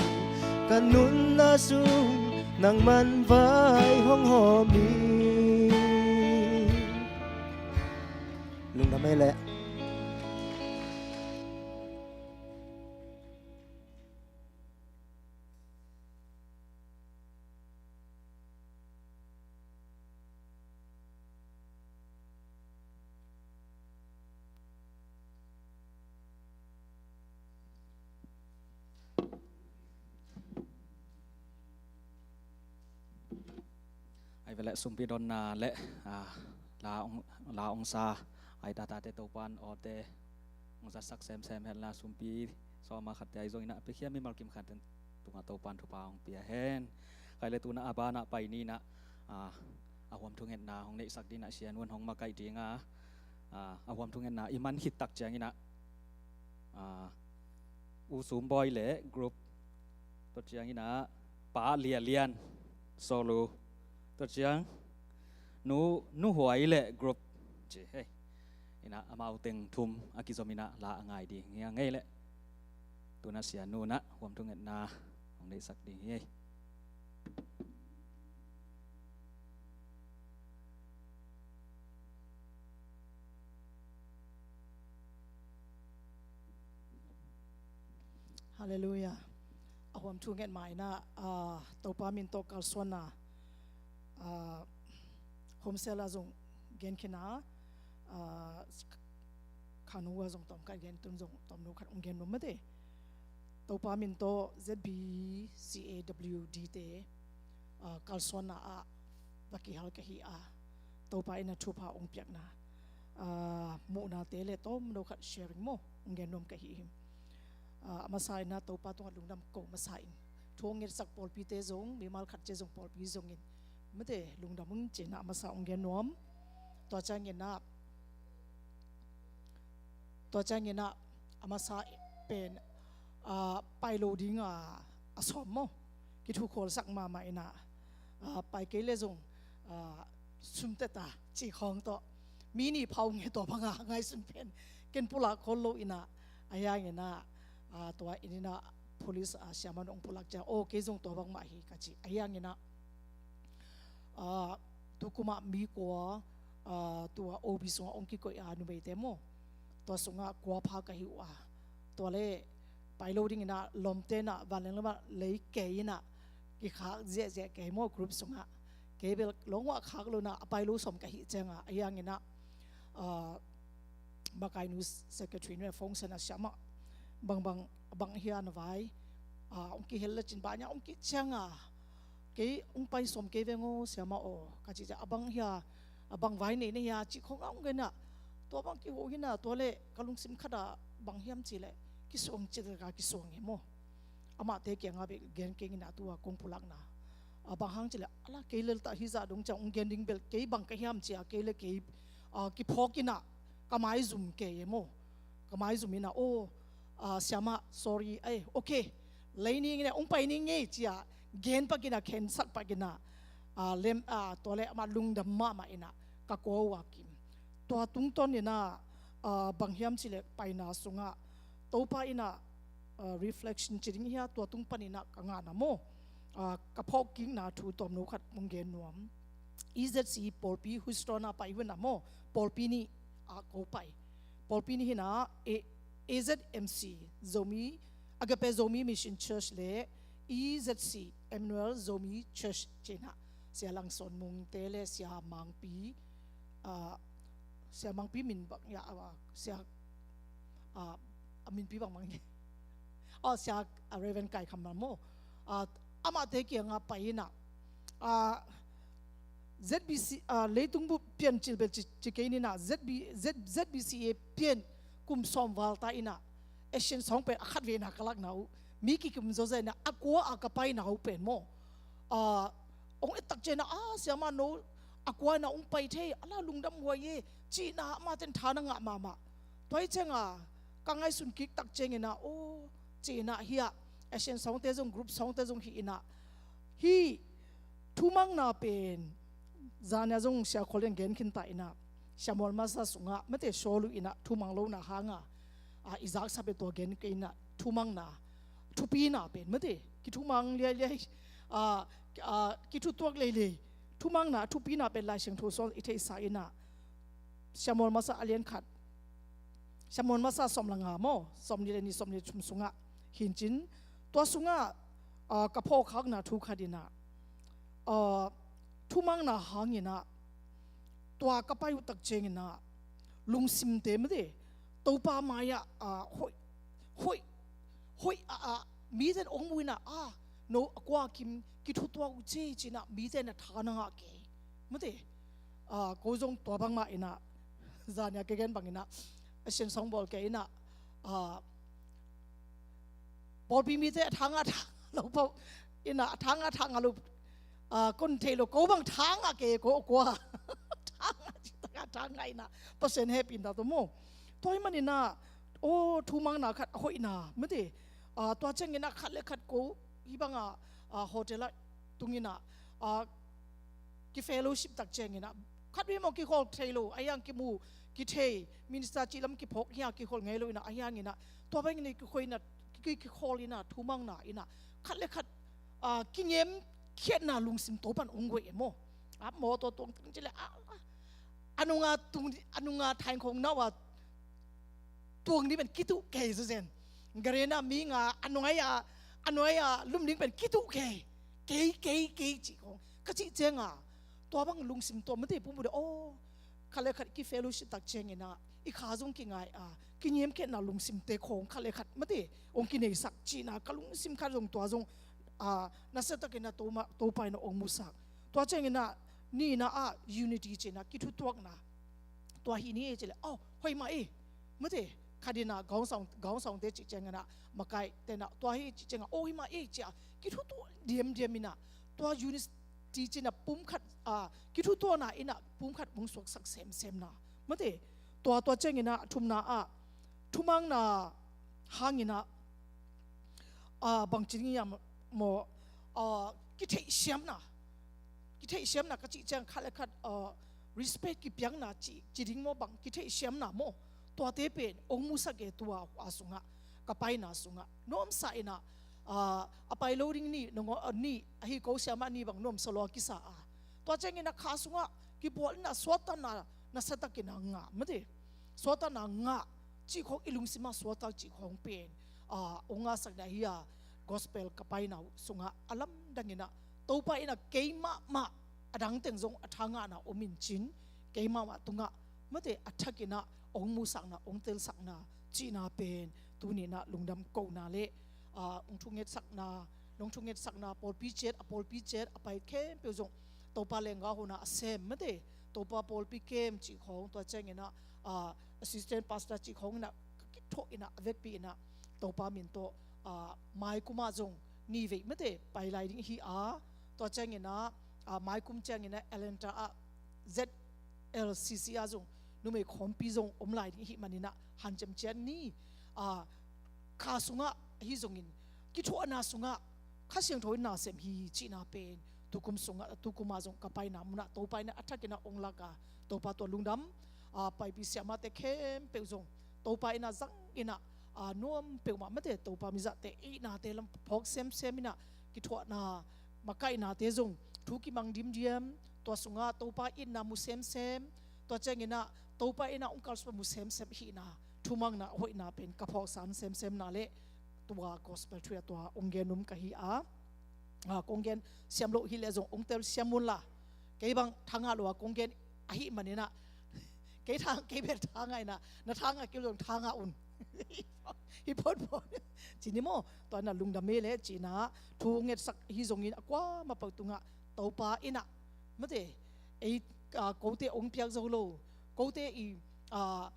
Ka nunna sung nangman vai hong hawm hi. Lungdam ei leh. Ai veleh sumpi donna le, ah, la ong, la ongsa ai tatate Topan awte hong zatsak semsem henla sumpi sawma khatte ai zong inah piakhia mimal kim khatte tungah Topan thupha hong pia hen. Khaile tuna a banah pai ninah, ah, a huam thungetna hong neihsak dinah sianuan hong makaih dinga, ah, a huam thungetna i man khit tak cianginah, ah, U Sumbawi le group, tua cianginah Pa Lia Lian solo, tua ciang Nu, Nu Huai le group ci hei. Inah amau teng thum a kizom inah la a ngai ding hi a ngei leh. Tuna sianu nah huam thungetna hong neihsak ding hi ei. Halleluiah. A huam thunget ma inah, ah, Topa min tawh kalsuanna, ah, home cell ah zong gen khin a, ah, khangno uh a zong tawm khat gen, tun zong tawmno khat hong gen nuam mate. Topa min tawh Z B C A W D te, ah, kalsuanna ah va kihel ka hi a, Topa in a thupha hong piakna, ah, muhnate le tawmno khat sharing maw hong gen nuam ka hi hi. Ah, a masa in a Topa tungah lungdam ko masa in, thu hong ngetsak pawlpite zong, mimal khat cia zong pawlpi zongin mate lungdam ung ci-in a masa hong gen nuam. Tua ciangin a, tua ciangin a, a masa pen, ah, pai lo ding a, a sawm maw, kithukhualsak mahmah in a, ah, pai kei le zong, ah, sumtet a cih khawng tawh mi nih pha ung e, tua bang a ngaihsun pen ken pulak khol lo in a, ahi hangin a, ah, tua inn in a police, ah, siamah in hong pulak ciang, aw, kei zong tua bangmah hi ka ci. Ahi hangin a, ah, tu kum ah mi kua, ah, tua O B sungah hong kikoih a, numeite maw, tua sungah kua pha ka hi uh a, tua le pai lo ding in a, lawmte in a vanleng lam ah lei kei in a, kikhak ziahziah kei maw group sungah. Kei bel lawng uh a khak lo in a, a pai lo sawm ka hih ciang a, ahi hangin a, ah, makainu secretary nu in a phone send a, siamah, bang bang, bang hia na vai, ah, hong kihel le cin bang hia hong kih ciang a, kei hong pai sawm kei veng aw siamah aw ka ci ciang, a bang hia, a bang vai nei na hia cih khawng a hong gen a, tua bang kiho hi in a, tua le ka lungsim khat ah bang hiam cih leh kisuang cih tak a kisuang hi maw. Amahte kiangah bek gen keng in a, tua kong pulakna, ah, bang hang cih leh, a la kei le ta hi zah dong ciang hong gen ding bel kei bang ka hiam ci a, kei le kei, ah, kiphawk in a, ka maizum kei e maw. Ka maizum in a, aw, ah, siamah, sorry, eh, okay, lei ning e, hong pai ning e ci a, gen pak in a, khensak pak in a, ah, lem, ah, tua le amah lungdam mahmah in a, ka kua uh a kim. Tua tungtawn in a, ah, bang hiam cih leh paina sungah Topa in a, ah, reflection ci ding hia, tua tung pan in a ka ngahna maw, ah, ka phawkkikna thu tawmno khat hong gen nuam. E Z C pawlpi Houston ah pai uh in a maw, pawlpi nih ah ko pai. Pawlpi nih hi in a, A-, A Z M C, Zomi, Agape Zomi Mission Church le E Z C Emmanuel Zomi Church ci in a, Sia Lang Sawn Mung te le Sia Mangpi, ah, Sia Mangpi min bang hia, ah, Sia, ah, a minpi bang bang hia, ah, Sia, ah, Reverend Kai Kham Mal maw, ah, amahte kiangah pai in a, ah, Z B C, ah, leitung bup piancil bel ci, ci kei ni in a, Z B, Z, Z B C A pian kum sawm val ta in a, Asian Sawng pen a khat vei in a ka lakna uh, mi kikim zawzai in a, a kua a ka paina uh pen maw, ah, hong et tak ciang in a, ah, siamah no a kua in a hong pai thei, a la lungdam huai e ci in a, amahte in tha na ngah mahmah. Tua hi ciang a, ka ngaihsun kik tak ciang in a, aw, ci in a, hi a, Asian Sawngte zong, group sawngte zong hi in a, hih thumangna pen, zan a zong Sia Khol in gen khin ta in a, Sia Mual Masa sungah mate sawl uh in a, thumang lohna hang a, a, i zaksa pen tua gen kei in a, thumangna, thupina pen mate, kithumang liailiai, a, a, kithutuak leilei, thumangna, thupina pen Lai Siangtho sung i theihsa in a, Sia Mual Masa a lian khat, Sia Mual Masa sawm le nga maw, sawmnih le nih, sawmnih le thum sungah hi in cin, tua sungah, a, ka phawkkhakna thu khat in a, a, thumangna hang in a, tua ka pai uh tak ciang in a, lungsimte mate, Topa mai-ah, a, hoih, hoih, hoih, a, a, mite in hong mu in a, a, no a kua kim kithutuak uh ci, ci in a, mite in a tha na ngah kei mate. A, ko zong tua bangmah in a, zan a ka gen bang in a, Asian Sawng bawl kei in a, a, pawlpi mite a tha ngah, tha ngah lo paoh in a, a tha ngah, tha ngah lo, a, kon thei lo, ko bang tha ngah kei, ko a kua tha ngah, ci tak a tha ngah in a, Pasian hehpihna tawh maw. Tua ahih manin a, aw, thumangna khat a hoihna mate. A, tua ciang in a khat le khat ko hih bang a, a, hotel ah tung in a, a, kifellowship tak ciang in a, khat vei maw kikhawl thei lo, a hiang kimu, kithei, minister cih lam kiphawk hi a, kikhawl ngei lo in a, a hiang in a, tua bang in a kikhawl in a, ki, ki, kikhawl in a, thumangna in a, khat le khat, a, kingem khiatna lungsim Topa in hong guai e maw. A, mawtaw tuang teng ci le, a, a, a nunga tung, a nunga thaingkhong nau a tuang ding pen kituh kei zawzen. Gari na mi nga a nuai a, a nuai a lum ding pen kituh kei. Kei, kei, kei cih khong ka cih ciang a, tua bang lungsim tua mate pumpu de, aw, khat le khat ki fellowship tak ciangin ah i kha zong kingai a, kiniamkhiatna lungsimte khawng khat le khat mate hong kineisak cihna ka lungsim khat zong tua zong a, nasiatakin ah Topa, Topa in ah hong musak. Tua ciangin ah nihna ah unity cihna kithutuakna tua hi ni e ci leh, oh, hoih mah e. Mate, khat in ah gaungsawng, gaungsawngte cih ciangin ah makaite in ah tua hi cih ciangin ah, oh, hoih mah e ci a kithutuak diamdiam in ah tua unity cihna pumkhat a, kithutuakna in ah pumkhat hong suaksak semsemna. Mate, tua, tua ciangin ah thumna ah thumanna hangin ah a, bangci ding hiam maw, a, kitheihsiamna, kitheihsiamna ka cih ciang khat le khat a, respect kipiakna ci, ci ding maw, bang kitheihsiamna maw, tuate pen hong musak e tua a sungah, ka paina sungah nuamsa in ah a, a pai lo ding ni, nong, a, ni ahi ko siamah ni bang nuamsa lua kisa a, tua ciangin ah kha sungah kibual in ah suahtakna nasiatakin ah ngah mate, suahtakna ngah cih khawng i lungsim ah suahtak cih khawng pen a, hong ngahsak na hi a, gospel ka paina sungah a lamdang in ah Topa in ah kei mahmah a dang teng zong a thangahna om in cin, kei mahmah tungah mate a thakin ah hong musakna, hong telsakna cihna pen tuni in ah lungdam kohna le a, hong thungetsakna, nong thungetsakna pawlpi ciat, a pawlpi ciat a pai khempeuh zong Topa leenggah hona a sem mate, Topa pawlpi kem cih khawng, tua ciangin ah a, assistant pastor cih khawng in ah ka kithawh in ah a vekpi in ah Topa min tawh a, mai kum ah zong ni vei mate pai lai ding hi a, tua ciangin ah a, mai kum ciangin ah Atlanta ah Z L C C ah zong numei khawmpi zong om lai ding hi manin ah hanciam ciat ni a, kha sungah ahi zongin kithuahna sungah Kha Siangtho in na sem hi cihna pen tukum sungah, tukum ah zong ka paina munah Topa in ah a thakin ah hong lak a, Topa tua lungdam a, paipi siamahte khempeuh zong Topa in ah zang in ah a, nuam peuhmah mate Topa mizahte eihnate lam phawk semsem in ah kithuahna makaihnate zong thu kimang dimdiam, tua sungah Topa itna mu semsem, tua ciangin ah Topa in ah hong kalsuan mu semsem hihna thumanna hoihna pen ka phawksan semsemna le tua gospel thu a tua hong gen um ka hi a, a, kong gen siam loh hi leh zong hong tel siam un la. Kei bang thangah lo a kong gen ahih manin ah kei thang, kei bel thangah in ah na thangah kei zong thangah un. Hi photphot ci ni maw, tua in ah lungdam e le cihna thu ngetsak hi zongin a kuamah peuh tungah Topa in ah mate ei a, kote hong piak zo lo, kote i a,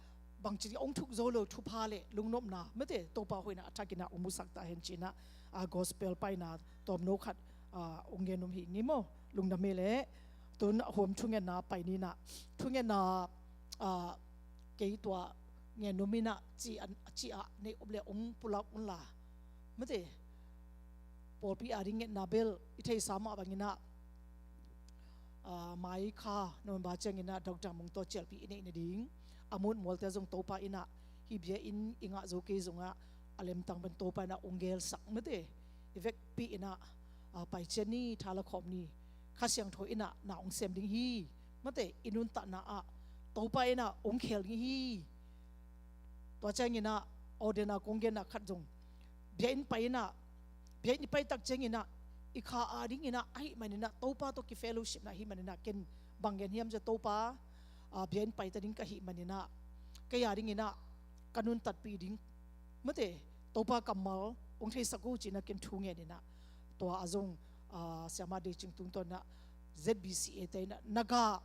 bangci hong thuk zo lo thupha le lungnopna mate Topa hoihna a thakin ah hong musak ta hen cihna a, gospel paina tawmno khat a, hong gen um hi ni maw, lungdam e le. Tun a huam thungetna pai ni in ah, thungetna a, kei tua ngen um in ah ci an, ci a neih om le hong pulak un la mate, pawlpi a ding ngetna bel i theisa mah bangin ah a, mai kha November ciangin ah Doctor Mung tawh cialpi i neih nading a mut mualte zong Topa in ah hih biakinn i ngah zo kei zongah a lemtang pen Topa in ah hong gelsak mate, i vekpi in ah a, pai ciat ni, tha la khawm ni, Kha Siangtho in ah na hong sem ding hi mate, i nuntakna ah Topa in ah hong khel ding hi. Tua ciangin ah ordain a kong genna khat zong biakinn pai in ah, biakinn i pai tak ciangin ah i kha a dingin ah ahih manin ah Topa tawh ki fellowshipna ahih manin ah ken bang gen hiam cih leh Topa a, biakinn pai ta ding ka hih manin ah kei a dingin ah ka nuntakpih ding mate Topa kammal hong theisak o cih in ah ken thu ngen in ah tua a zong a, siamah Dei Cing Tung tawh in ah Z B C A te in ah na gah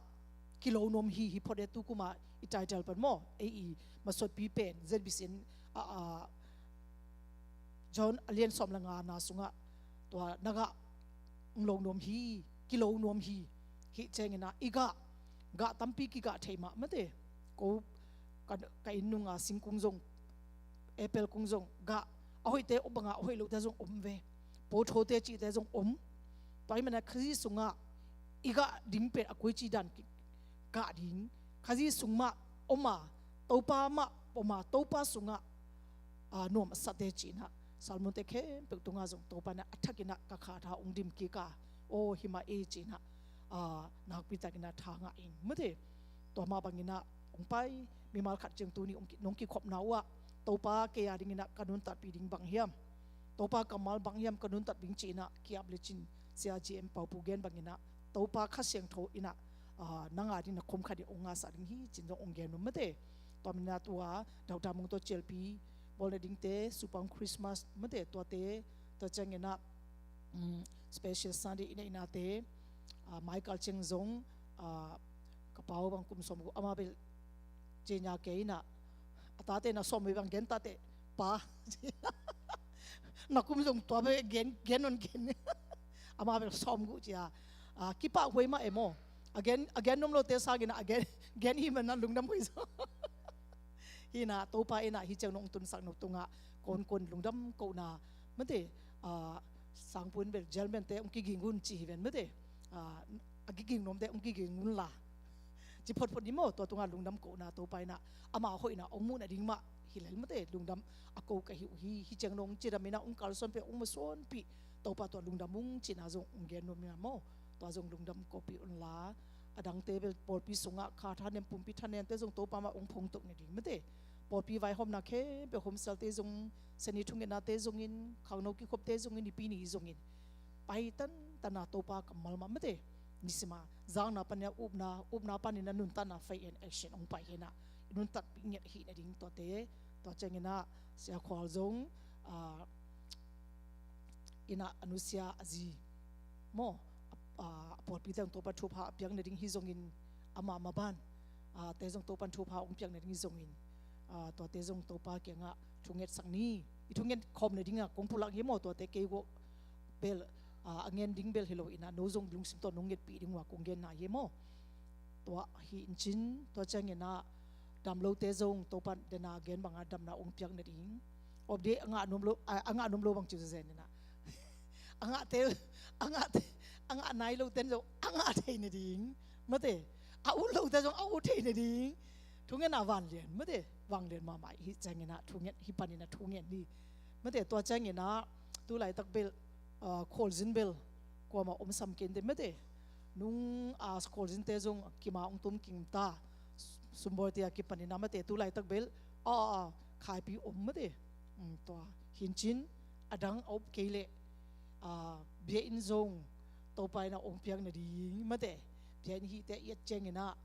kilo nuam hi, hi phot e, tukum a i title pen maw, ei i masuanpi pen Z B C A in a, a, John a lian sawm le nga na sungah tua na gah hong lo nuam hi, kilo nuam hi. Hih ciangin ah i gah, gah tampi kigah thei mah mate. Ko ka, ka inn nung a singkung zong, apple kung zong gah, a hoihte om bangin a hoih lohte zong om ve. Pothawte cihte zong om. Tua ahih manin ah Khazih sungah i gah ding pen a koici dan kigah ding, Khazih sung mah om a, Topa mah pom a, Topa sungah a, nuam a sate cih in ah Salmonte khempeuh tungah zong Topa in ah a thakin ah ka kha tha hong dim kik a, aw hi mah e cih in ah a, nakpi takin ah tha ngah ing mate. Tua mah bangin ah hong pai mimal khat ciang tuni hong ki, nong kikhopna uh ah Topa kei a dingin ah ka nuntakpih ding bang hiam, Topa kammal bang hiam ka nuntak ding cih in ah ki-ap lecin Sia G M Paupu gen bangin ah Topa Kha Siangtho in ah ah, nang a ding na khum khat in ong ngahsak ding hi ci-in zong ong gen nuam mate. Tua manin ah tua Doctor Mung tawh Chialpi bawl nadingte, Supang Christmas mate, tuate, tua ciangin ah, um, Special Sunday i neih nate, ah, Michael Cheng zong, ah, ka pa uh bang kum sawm guk, amah bel cianya kei in ah, a tate na sawm vei bang gen tate, pa, na kum zong tua bel gen, gen non gen. Amah bel sawm guk ci a, ah, kipahhuai mah e maw. A gen, a gen nuam lote sangin ah, a gen, gen hi man ah lungdam huai zaw. Hi in ah Topa in ah hih ciang nong tunsak nop tungah kawnkawnin lungdam kohna mate, ah, Sangpu in bel jailmente ong kiging un ci hi ven mate, ah, a kiging nuamte ong kiging unla, ci photphot ni maw. Tua tungah lungdam kohna, Topa in ah ama hoihna ong muh nading mah hi lel mate, lungdam a ko ka hi uh hi. Hih ciang nong cidam in ah ong kalsuanpih, ong masuanpih, Topa tua lungdam ung cihna zong ong gen nuam in ah maw. Tua zong lungdam kohpih unla, a dangte bel pawlpi sungah kha thanem, pumpi thanente zong Topa mah ong phongtok nading mate. Pawlpi vaihawmna khempeuh, homsalte zong, sani thungetnate zongin, khangno kikhopte zongin, Nipi ni zongin pai tantan a, Topa kammal mah mate. Nisima zakna panin ah upna, upna panin ah nuntakna, faith and action ong pai hi in ah, i nuntakpih ngiat ahih nading tuate. Tua ciangin ah Sia Khual zong, ah, in ah a nusia a zi maw, a, a, a pawlpite zong Topa thupha a piak nading hi zongin, ama maban, ah, te zong Topa in thupha ong piak nading hi zongin, ah, tuate zong Topa kiangah thungetsak ni. I thunget khawm nading a kong pulak hi maw, tuate kei guak bel, ah, a ngen ding bel hi lo in ah, no zong lungsim tawh nong ngetpih ding uh a kong genna hi maw. Tua hi in cin, tua ciangin ah damlote zong Topa in den a gen bang a damna ong piak nading. Of de a ngah nuam lo, a, a ngah nuam lo bang ci uh zen in ah, a ngahte, a ngahte, a ngah nai lote in zong a ngah thei nading mate, a ut lote zong a ut thei nading. Thungetna vanglian mate, vanglian mahmah. Hih ciangin ah thunget, hih panin ah thunget ni mate. Tua ciangin ah tu laitak bel, ah, khualzin bel kuamah om sam kei inteh mate. Nung a khualzinte zong kima ong tum kim ta, sumbawite a kipanin ah mate, tu laitak bel, ah, ah, khaipi om mate. Um, tua hi in cin, a dang a up kei leh, ah, biakinn zong Topa in ah ong piak nading mate. Biakinn hihte i et ciangin ah,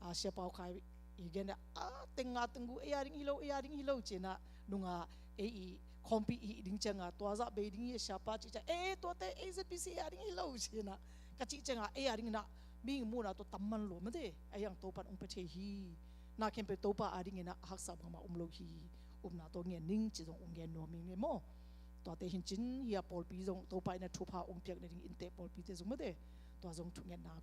ah, Sia Pau Khai i gen ah, ah, teng nga teng guk ei a ding hi lo, ei a ding hi lo ci-in ah, nung a ei i khawmpi i hih ding ciang a, tua zah bei ding hi a Siapa cih ciang, eh, tuate ei Z B C ei a ding hi lo ci-in ah ka cih ciang a, ei a ding in ah mihing muhna tawh tam man lua mate. Ahi hang Topa in ong pia thei hi. Na khempeuh Topa a dingin ah haksa bangmah om lo hi. Upna tawh ngen ning ci zong ong gen nuam ing e maw. Tuate hi in cin, hih a pawlpi zong Topa in ah thupha ong piak nading, innte pawlpite zong mate, tua zong thungetna,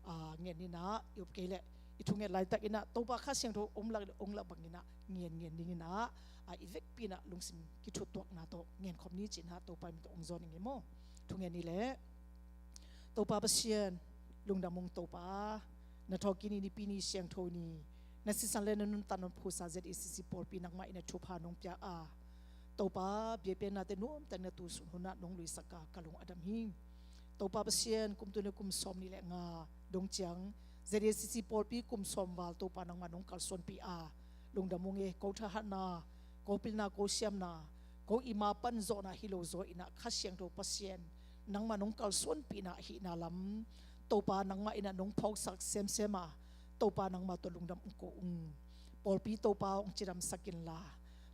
ah, ngen in ah, i up kei leh i thunget laitak in ah Topa Kha Siangtho om lak, ong lak bangin ah ngen ngen dingin ah, ah, i vekpi in ah lungsim kithutuakna tawh ngen khawm ni ci-in ah Topa min tawh ong zawn ing e maw. Thunget ni leh. Topa Pasian, lungdam ung Topa, na thawhkik ni, Nipi ni siangtho ni, na sisan le na nuntakna hong phusa Z A C C pawlpi nangmah in ah thupha nong pia a, Topa, biakpiaknate nuamtak na tusun hun ah nong luisak a ka lung a dam hi. Topa Pasian, kum tul nih kum sawm nih le nga dong ciang Z A C C pawlpi kum sawm val Topa nangmah nong kalsuanpih a, lungdam ung e. Ko thahatna, ko pilna, ko siamna, ko i ma pan zawhna hi lo zaw in ah Kha Siangtho Pasian nangmah nong kalsuanpihna ahihna lam Topa nangmah in ah nong phawksak semsem a, Topa nangmah tawh lungdam ung ko ung. Pawlpi Topa ong cidamsak inla,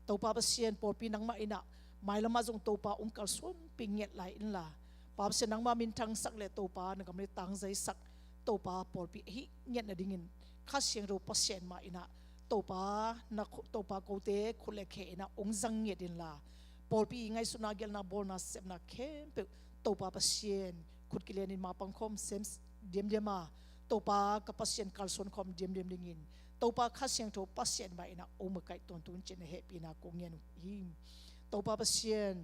Topa Pasian, pawlpi nangmah in ah mailam ah zong Topa ong kalsuanpih ngiat lai inla, Pa Pasian, nangmah minthangsak le Topa na gam le tangzaisak Topa pawlpi ahih ngiat nadingin Kha Siangtho Pasian mah in ah Topa na khu-, Topa kote khut le khe in ah ong zang ngiat inla, pawlpi i ngaihsutna, gelna, bawlna, sepna khempeuh Topa Pasian khut kilianin ma pangkhawm sem diamdiam a, Topa ka Pasian kalsuan khawm diamdiam dingin Topa Kha Siangtho Pasian mah in ah ong makaih tawntung cin na hehpihna kong ngen uh hi. Topa Pasian,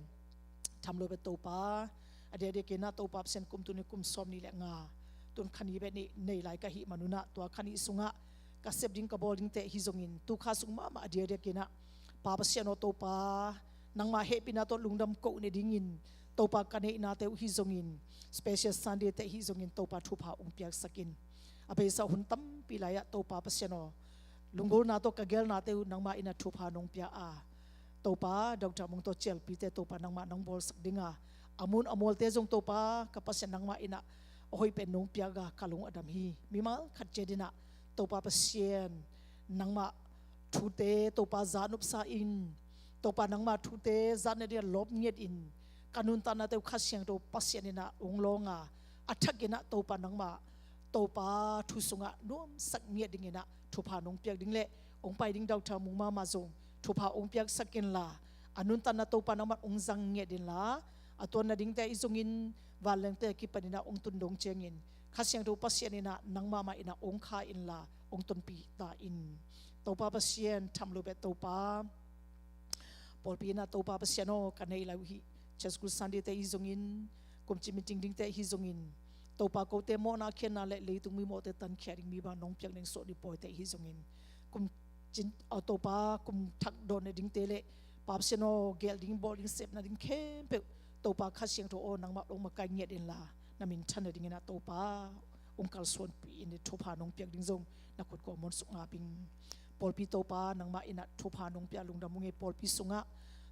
tham lo bek Topa, a diakdiakin ah Topa Pasian, kum tul nih kum sawm nih le nga, tun kha ni bek nih nei lai ka hih manun ah tua kha nih sungah ka sep ding ka bawl dingte hi zongin tu kha sung mahmah a diakdiakin ah Pa Pasian aw Topa, nangmah hehpihna tawh lungdam koh nadingin Topa ka neihnate uh hi zongin, Special Sunday te hi zongin Topa thupha ong piaksak in. A beisa hun tampi lai ah Topa Pasian aw, lunggulhna tawh ka gelnate uh nangmah in ah thupha nong pia a, Topa, Doctor Mung tawh Cialpite Topa nangmah nong bawlsak ding a, a mun a mualte zong Topa ka Pasian nangmah in ah a hoih pen nong piak a, ka lung a dam hi. Mimal khat ciat in ah Topa Pasian, nangmah thute Topa za nopsa in, Topa nangmah thute za nading a lawp ngiat in, ka nuntaknate uh Kha Siangtho Pasian in ah hong lawng a, a thak in ah Topa nangmah Topa thu sungah nuamsak ngiat ding in ah thupha nong piak ding le hong pai ding Doctor Mung mahmah zong thupha hong piaksak inla, a nuntakna Topa nangmah hong zang ngiat inla, a tuan nadingte ahi zongin vanlengte a kipan in ah hong tun dong ciangin Kha Siangtho Pasian in ah nang mahmah in ah hong kha inla hong tonpih ta in. Topa Pasian, tham lo beh Topa, pawlpi in ah Topa Pasian aw, ka nei lai uh hi. Church School Sunday te ahi zongin, kumci meeting dingte ahi zongin, Topa kote mawhna khiatna le leitung mimawhte tankhia ding mi bang nong piak ding sawt ding pawite ahi zongin, kum cin, aw Topa, kum thak dawn nadingte le Pa Pasian aw, gelh ding, bawl ding, sepna ding khempeuh Topa Kha Siangtho aw, nangmah hong makaih ngiat inla, na minthan nading in ah Topa hong kalsuanpih in, thupha nong piak ding zong na khut kua muan suk ngap ing. Pawlpi Topa nangmah in ah thupha nong pia, lungdam ung ei. Pawlpi sungah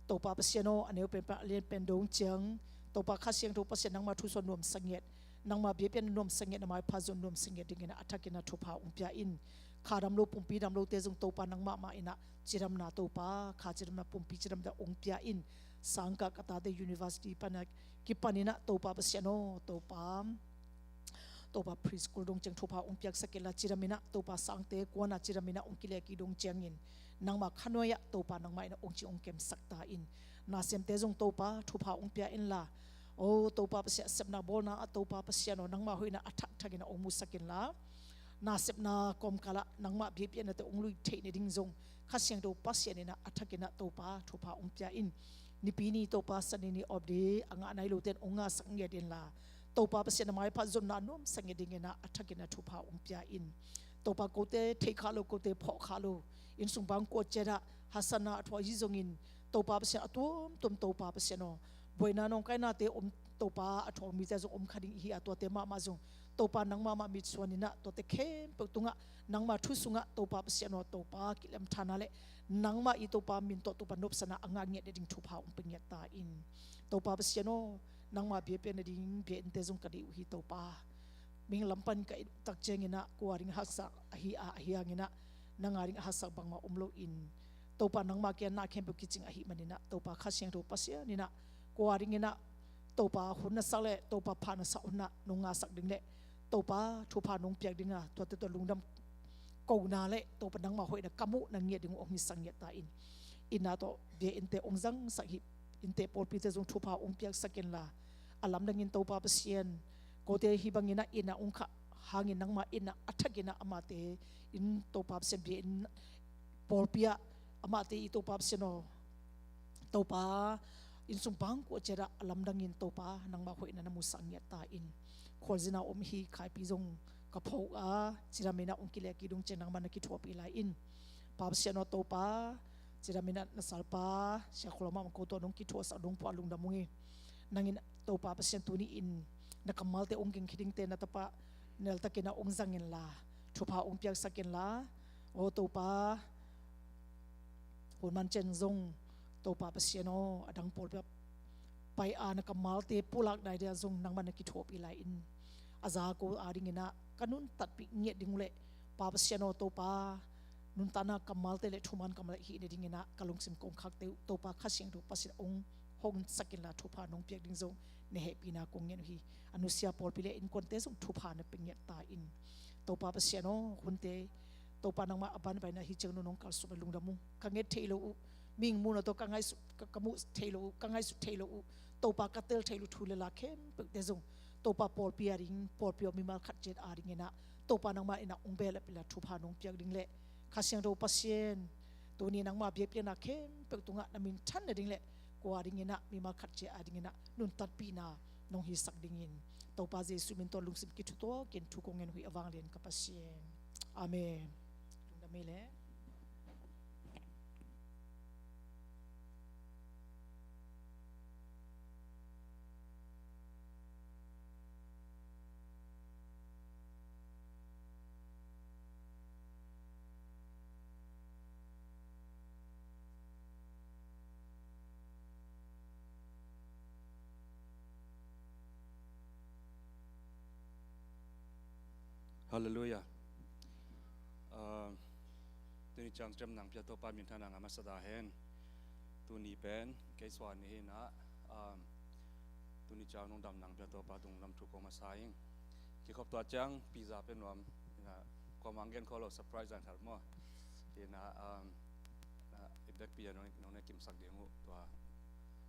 Topa Pasian aw, a neu pen pan a lian pen dong ciang Topa Kha Siangtho Pasian nangmah thu sung nuamsa ngiat, nangmah biakpiakna nuamsa ngiat, na maipha zon nuamsa ngiat ding in ah a thak in ah thupha hong pia in. Kha dam lo, pumpi dam lote zong Topa nang mahmah in ah cidamna Topa, kha cidamna, pumpi cidamna hong pia in. Sangkah ka tate university pan a kipan in ah Topa Pasian aw, Topa, Topa preschool dong ciang thupha hong piaksak inla, cidam in ah Topa sangte kuana cidam in ah hong kilehkik dong ciangin nangmah khanuai ah Topa nangmah in ah hong ci hong kemsak ta in. Nasemte zong Topa thupha hong pia inla, aw Topa Pasian, sepna bawlna ah Topa Pasian aw, nangmah hoihna a thakthak in ah hong musak inla, nasepna kawmkal ah nangmah biakpiaknate hong lui theih nading zong Kha Siangtho Pasian in ah a thak in ah Topa thupha hong pia in. Nipi ni Topa Sunday ni off day a ngah nai lote in hong ngahsak ngiat inla, Topa Pasian, na maipha zonna nuamsa ngiat ding in ah a thak in ah thupha hong pia in. Topa kote thei kha lo, kote phawk kha lo, inn sung bang kua ciat ah hasana a thuak hi zongin, Topa Pasian, a tuamtuam Topa Pasian aw, buaina nawngkainate om, Topa a thuak mite zong om kha ding ihi a, tuate mahmah zong Topa nang mahmah mitsuan in ah tuate khempeuh tungah nangmah thu sungah Topa Pasian aw, Topa kilem thana le nangmah i Topa min tawh Topa nopsana a ngah ngiat nading thupha hong pia ngiat ta in. Topa Pasian aw, nangmah biakpiak nading biakinnte zong ka deih uh hi Topa. Mihing lam pan ka et tak ciangin ah kua ding a haksa ahi a, ahi hangin ah nang a ding a haksa bangmah om lo in, Topa nangmah kiang na khempeuh kicing ahih manin ah Topa Kha Siangtho Pasian in ah kua ding in ah Topa hun na sak le Topa pha na sak hun ah nong ngahsak ding le Topa thupha nong piak ding a, tuate tawh lungdam kona le Topa nangmah hoihna ka muhna ngiat ding uh hong hisak ngiat ta in. Inn ah tawh biakinnte hong zangsak hi, innte pawlpite zong thupha hong piaksak inla, a lamdangin Topa Pasian, kote hih bangin ah inn ah hong khah hangin nangmah inn ah a thak in ah amate in Topa Pasian biakinn pawlpi ah amate i Topa Pasian aw, Topa, inn sung bang kua ciat ah a lamdangin Topa nangmah hoihna na musak ngiat ta in. Khualzin a om hi Khaipi zong ka pho uh a, cidam in ah hong kilehkik dong ciang nangmah na kithuahpih lai in. Pa Pasian aw Topa, cidam in ah na salpa Sia Khual Lam ah ko tawh nong kithuahsak dong pua lungdam ung ei. Nang in Topa Pasian tuni in na kammalte hong gingkhia dingte na tapa neltak in ah hong zang inla, thupha hong piaksak inla, aw Topa, hun man ciang zong Topa Pasian aw, a dang pawlpi ah pai a na kammalte pulak nai dia zong nangmah na kithuahpih lai in. A za ko a ding in ah ka nuntakpih ngiat ding uh le Pa Pasian aw Topa, nuntakna kammalte le thuman kammal hih nading in ah ka lungsim kong khakte uh Topa Kha Siangtho Pasian hong hong sak inla thupha nong piak ding zong na hehpihna kong ngen uh hi. A nusia pawlpi le innkuante zong thupha na pia ngiat ta in. Topa Pasian aw, hunte Topa nangmah a banbaina hi ciang nong kalsuan a lungdam ung. Ka nget theih loh uh, mihing muhna tawh ka ngaihsut, ka, ka muh theih loh uh, ka ngaihsut theih loh uh, Topa ka tel theih loh thu le la khempeuhte zong Topa pawlpi a ding, pawlpi aw mimal khat ciat a ding in ah Topa nangmah in ah hong behlap inla thupha nong piak ding le Kha Siangtho Pasian, tuni nangmah biakpiakna khempeuh tungah na minthan nading le kua ding in ah mimal khat ciat a ding in ah nuntakpihna nong hisak dingin Topa Jesuh min tawh lungsim kithutuak in thu kong ngen uh hi a vanglian ka Pasian. Amen. Lungdam ei le. Halleluiah. Ah, tuni ciang ciamnang pia Topa minthanna ngah masa ta hen. Tuni pen kei suan ni hi na, ah, tuni ciang nong damnang pia Topa tung lam thu kong masa ing. Kikhop tua ciang pizza pe nuam hi na, kua mang gen kho lo, surprise dan thar maw. Hi na, ah, na, i bek pia nong, nong ne kimsak ding uh tua.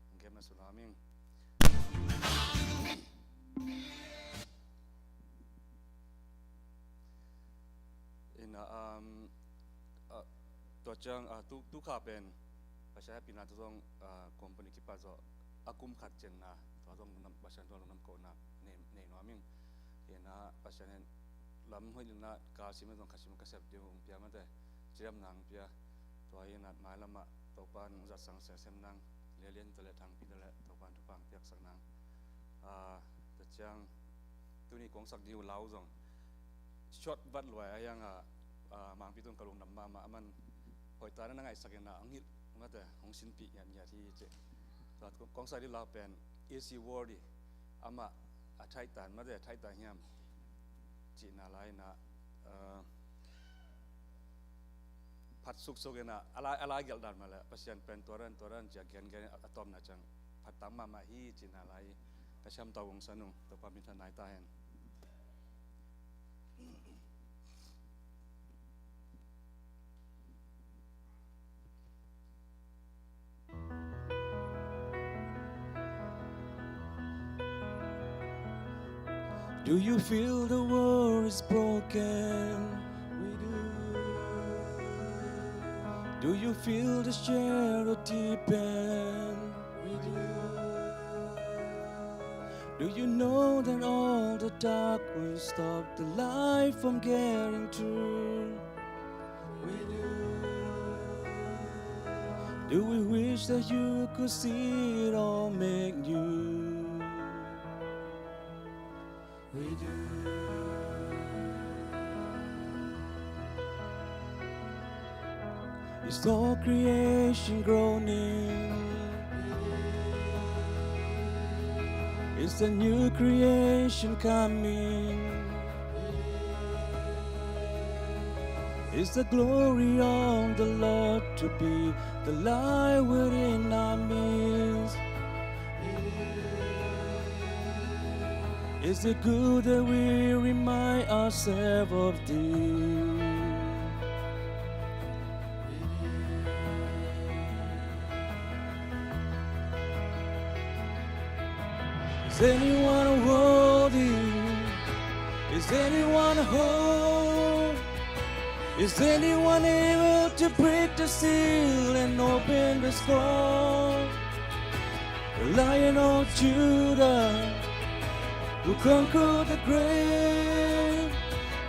Hong kem na su nuam ing. Ina, um, ah, tua ciang, ah, tu, tu kha pen Pasian hehpihna tawh zong, ah, company kipat zawh a kum khat ciangin tua zong lungdam, Pasian tawh lungdam kohna nei, nei nuam ing. Ina Pasian in lam hoih lina ka sim zong ka sim ka sep ding hong pia mate, ciamnang pia. Tua hi na mailam ah Topa in hong zatsang semsem nang, lianlian ta le thangpi ta le Topa in thupha piaksak nang. Ah, tua ciang tuni kong sak ding uh lau zong short vat luai a hiang a, ah, Mangpi tun ka lungdam mahmah, aman hoih ta na na ngaihsak ina hong hilh mate, hong sinpih ngiatngiat hi ci. Tua kong, kong sak ding lau pen Is He Worthy, amah a thaih tan mate, a thaih tan hiam cihna lai ina, ah, phat suksuk ina, a lai, a lai gelh dan mah le Pasian pen tua dan, tua dan ci a gengen a, a tawpna ciang phat tak mahmah hi cihna lai. Ka siam tau kong sa nung, Topa minthan nai ta hen. Do you feel the world is broken? We do. Do you feel the shadow deepen? We do. Do you know that all the dark will stop the light from getting through? We do. Do we wish that you could see it all make new? We do. Is all creation groaning? Is the new creation coming? Is the glory of the Lord to be the light within our midst? Is it good that we remind ourselves of this? Is anyone worthy? Is anyone whole? Is anyone able to break the seal and open the scroll? The Lion of Judah, who conquered the grave,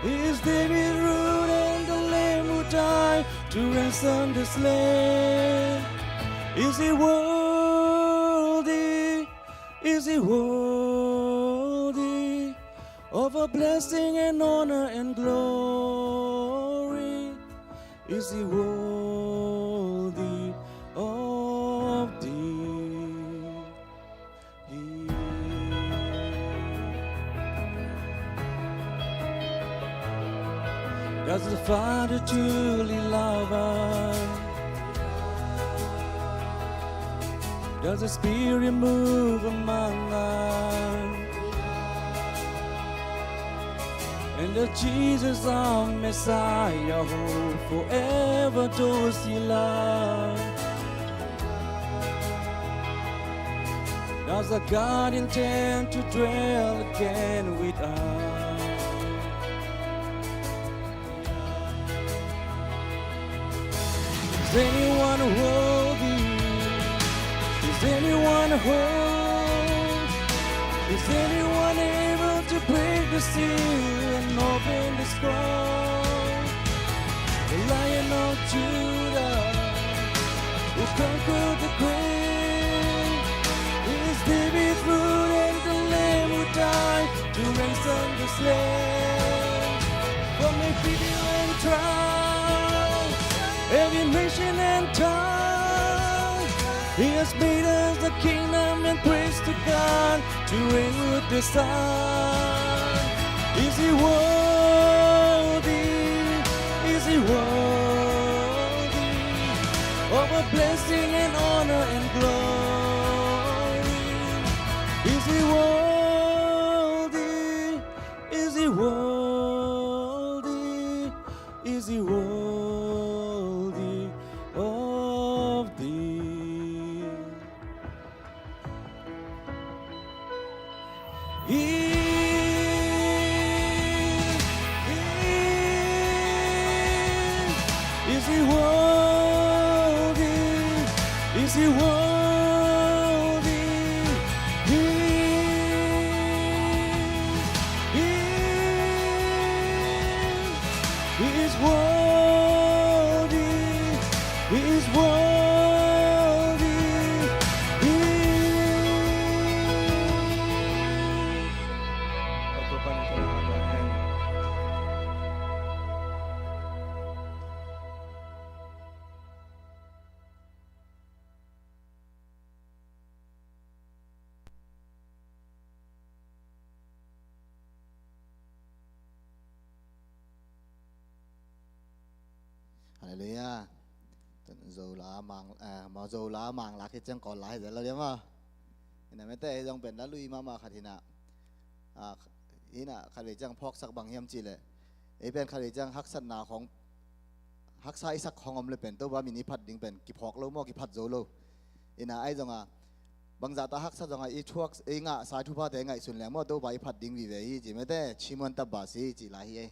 is David's root and the Lamb who died to ransom the slain. Is he worthy? Is he worthy of a blessing and honor and glory? Is he worthy of thee? Does the Father truly love us? Does the Spirit move among us? And does Jesus, our Messiah, hold forever those he loves? Does our God intend to dwell again with us? Is anyone worthy? Is anyone whole? Is anyone able to break the seal and open the scroll? The Lion of Judah, who conquered the grave, is David's root and the Lamb who died to ransom the slain. From every people and tribe, every nation and tongue, he has made us a kingdom and praise to God to reign with the Son. Is he worthy? Worthy of a blessing and honor and glory. Is he worthy? Is he worthy? Is he worthy of thee? He, he, is he worthy? Is he worthy? He, he, he is worthy. He is worthy. He is. Halleluiah. Zo la mang, eh, ma zo la mang la khit ciang kawl la hi zel lo diam a. Hi na mete, hi zong pen la lui mahmah khat hi na. Ah, hi na khat vei ciang phawksak bang hiam cih leh, ei pen khat vei ciang haksatna khawng, haksa i sak khawng om le pen Topa min i phat ding pen kiphawk lo maw, kiphat zo lo. Hi na ai zong a, bangzah ta haksa zong a i thuak, i ngahsa i thuphate ngaihsun leng maw, Topa i phat ding vive hi ci mete, cimuan tapa si ci lai hi ei.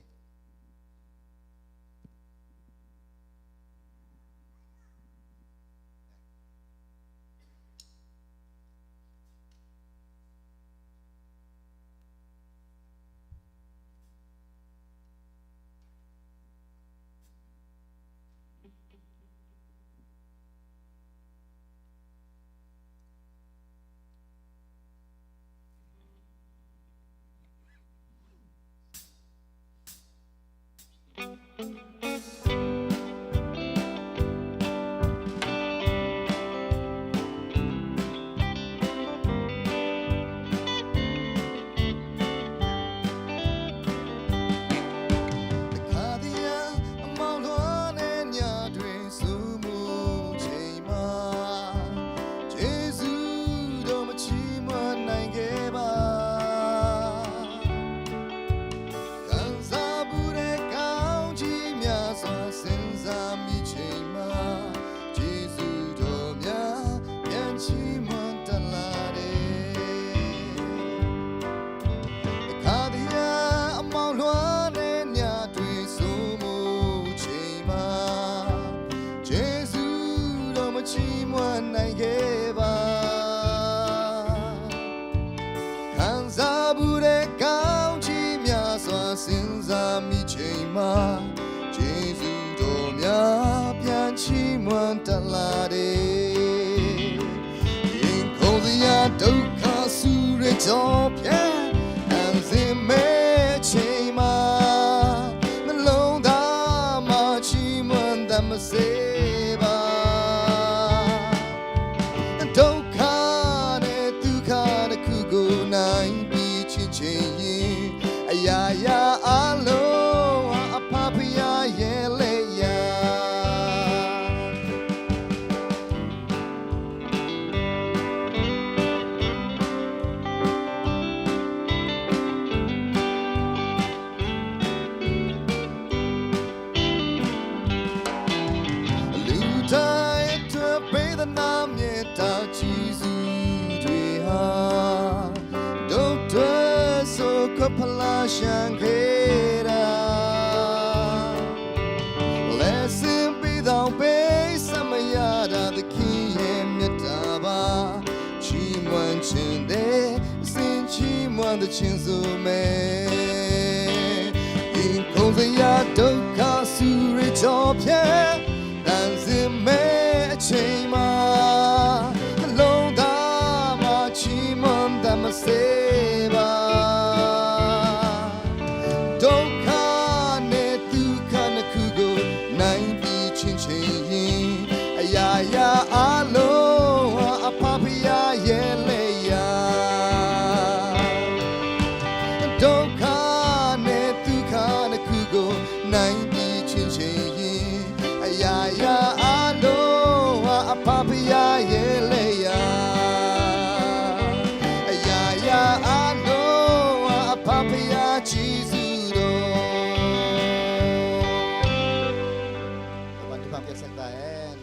Piaksak ta hen.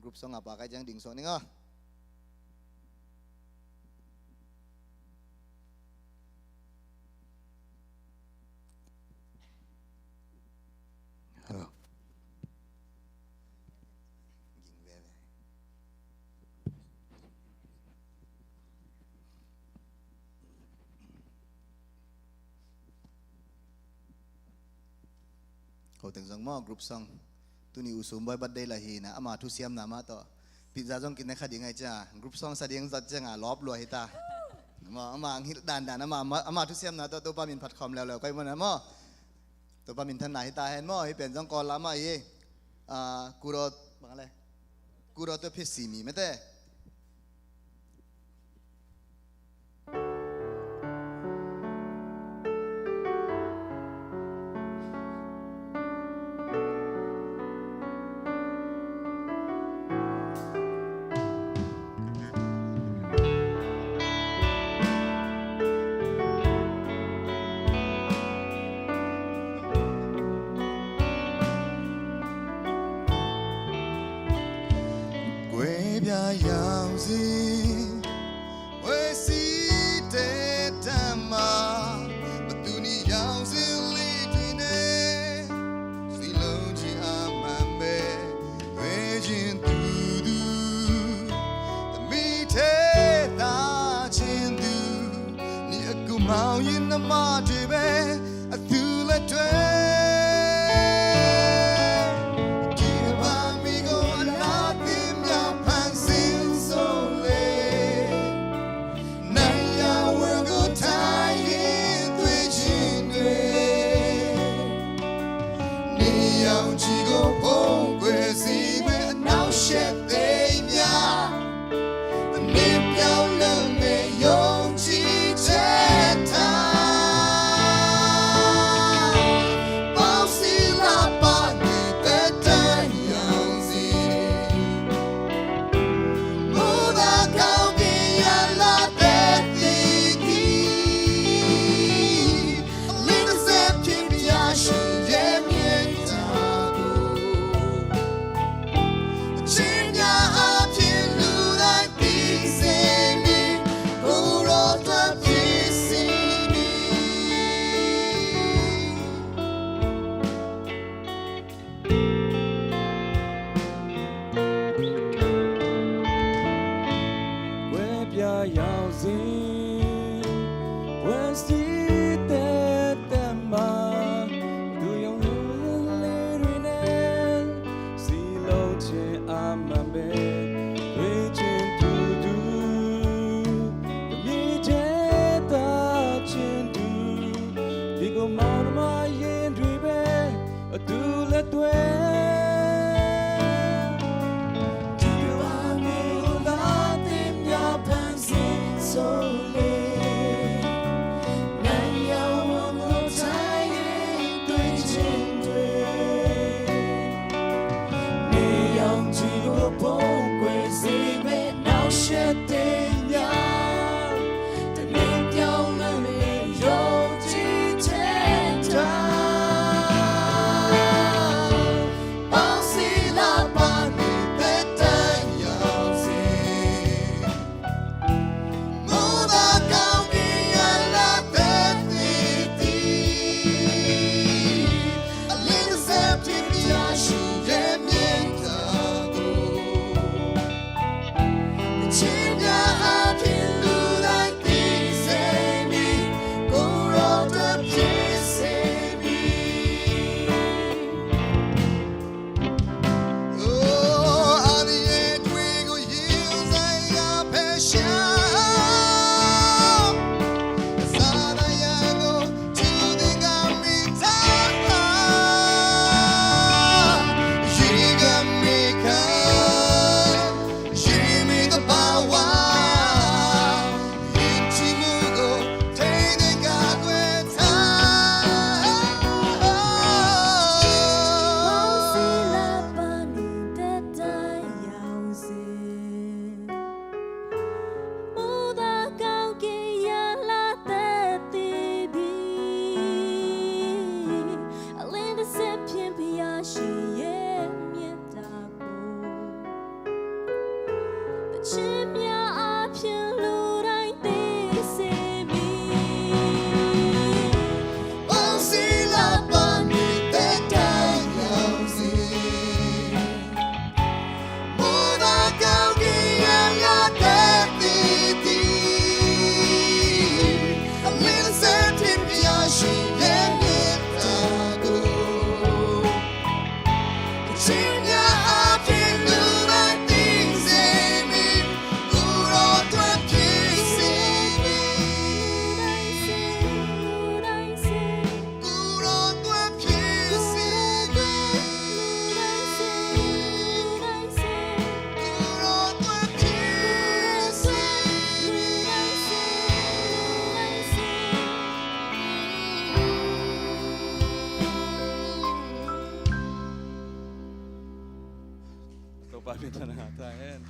Group song a pa kai ciang ding song ning aw. Hello. Ko teng zong maw, group song. Tuni U Sum Boy birthday lah hi na, ama thusiamna mah tawh pizza zong kine kha ding ai cia, group song sa ding zat cianga lawp lua hi ta. Maw, ama ang hilh dandan, ama, ama, ama thusiamna tawh Topa min phat khawm leuleu kai maw na maw. Topa min thanna hi ta hen maw, hi pen zong Kawl lam ah hi. Ah, kuro, bang le. Kuro to phi si mi mete. Kwe bia yau zi, we si te ta ma, ma tu ni yau zi li tui ne, si lo ji a ma me, we jin tu du, ta mi te ta jin du, ni a ku mau yin na ma ji be, a tu le tue. Ki ba mi go la tim ya pan sin so le. Nai ya wen go tai yin tui jin dui. Ni yau ji go pong kwe si me nau shet te ya. Pianthak na ngah ta hen.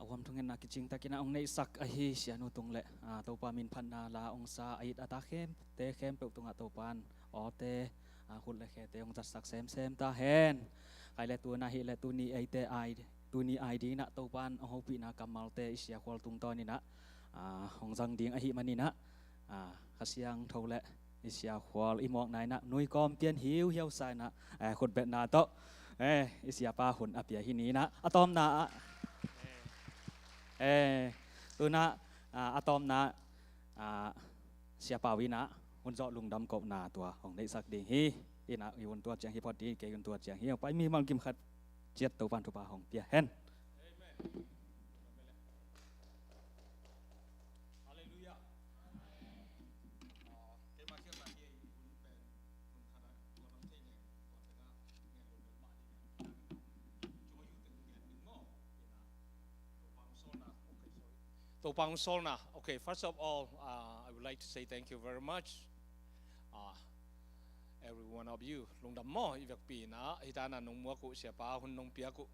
A huam thungetna kicingtakin a hong neihsak ahi sianu tung le, a, Topa min phatna la hong sa a it a ta khempeuh tungah Topa in awte, a, khut le khete hong zatsak semsem ta hen. Khai le tuna hih le tuni eite ai, tuni ai dinah Topa in hong hopihna kammalte i siakhual tungtawn inah, a, hong zang ding ahih maninah, a, Kha Siangtho le i siakhual i mawkna inah nuikawm pian hiuhiau sa inah, eh, khutbetna tawh, eh, i siapa hun a pia hi ni inah a tawpna ah, eh, tunah, a, a tawpna, a, siapa uh inah hun zawh lungdam kohna tua hong neihsak ding hi. Inah i hun tuat ciang hi phot ding, kei hun tuat ciang hi. Pai mi malgim khat ciat Topa in thupha hong pia hen. Amen. Halleluiah. Ah, keimah khialhna hi ei hun pen hun khat ah tua lam thei leng tua tengah ngen lo lel mah ding a. Joy uh teng ngen ding maw? Ina. Topa hong sawlna. Okay, sorry. Topa hong sawlna. Okay, first of all, uh, I would like to say thank you very much. Uh, every one of you. Lungdam maw, i vekpi ina, hi tana nong muak uh, siapa hun nong piak uh.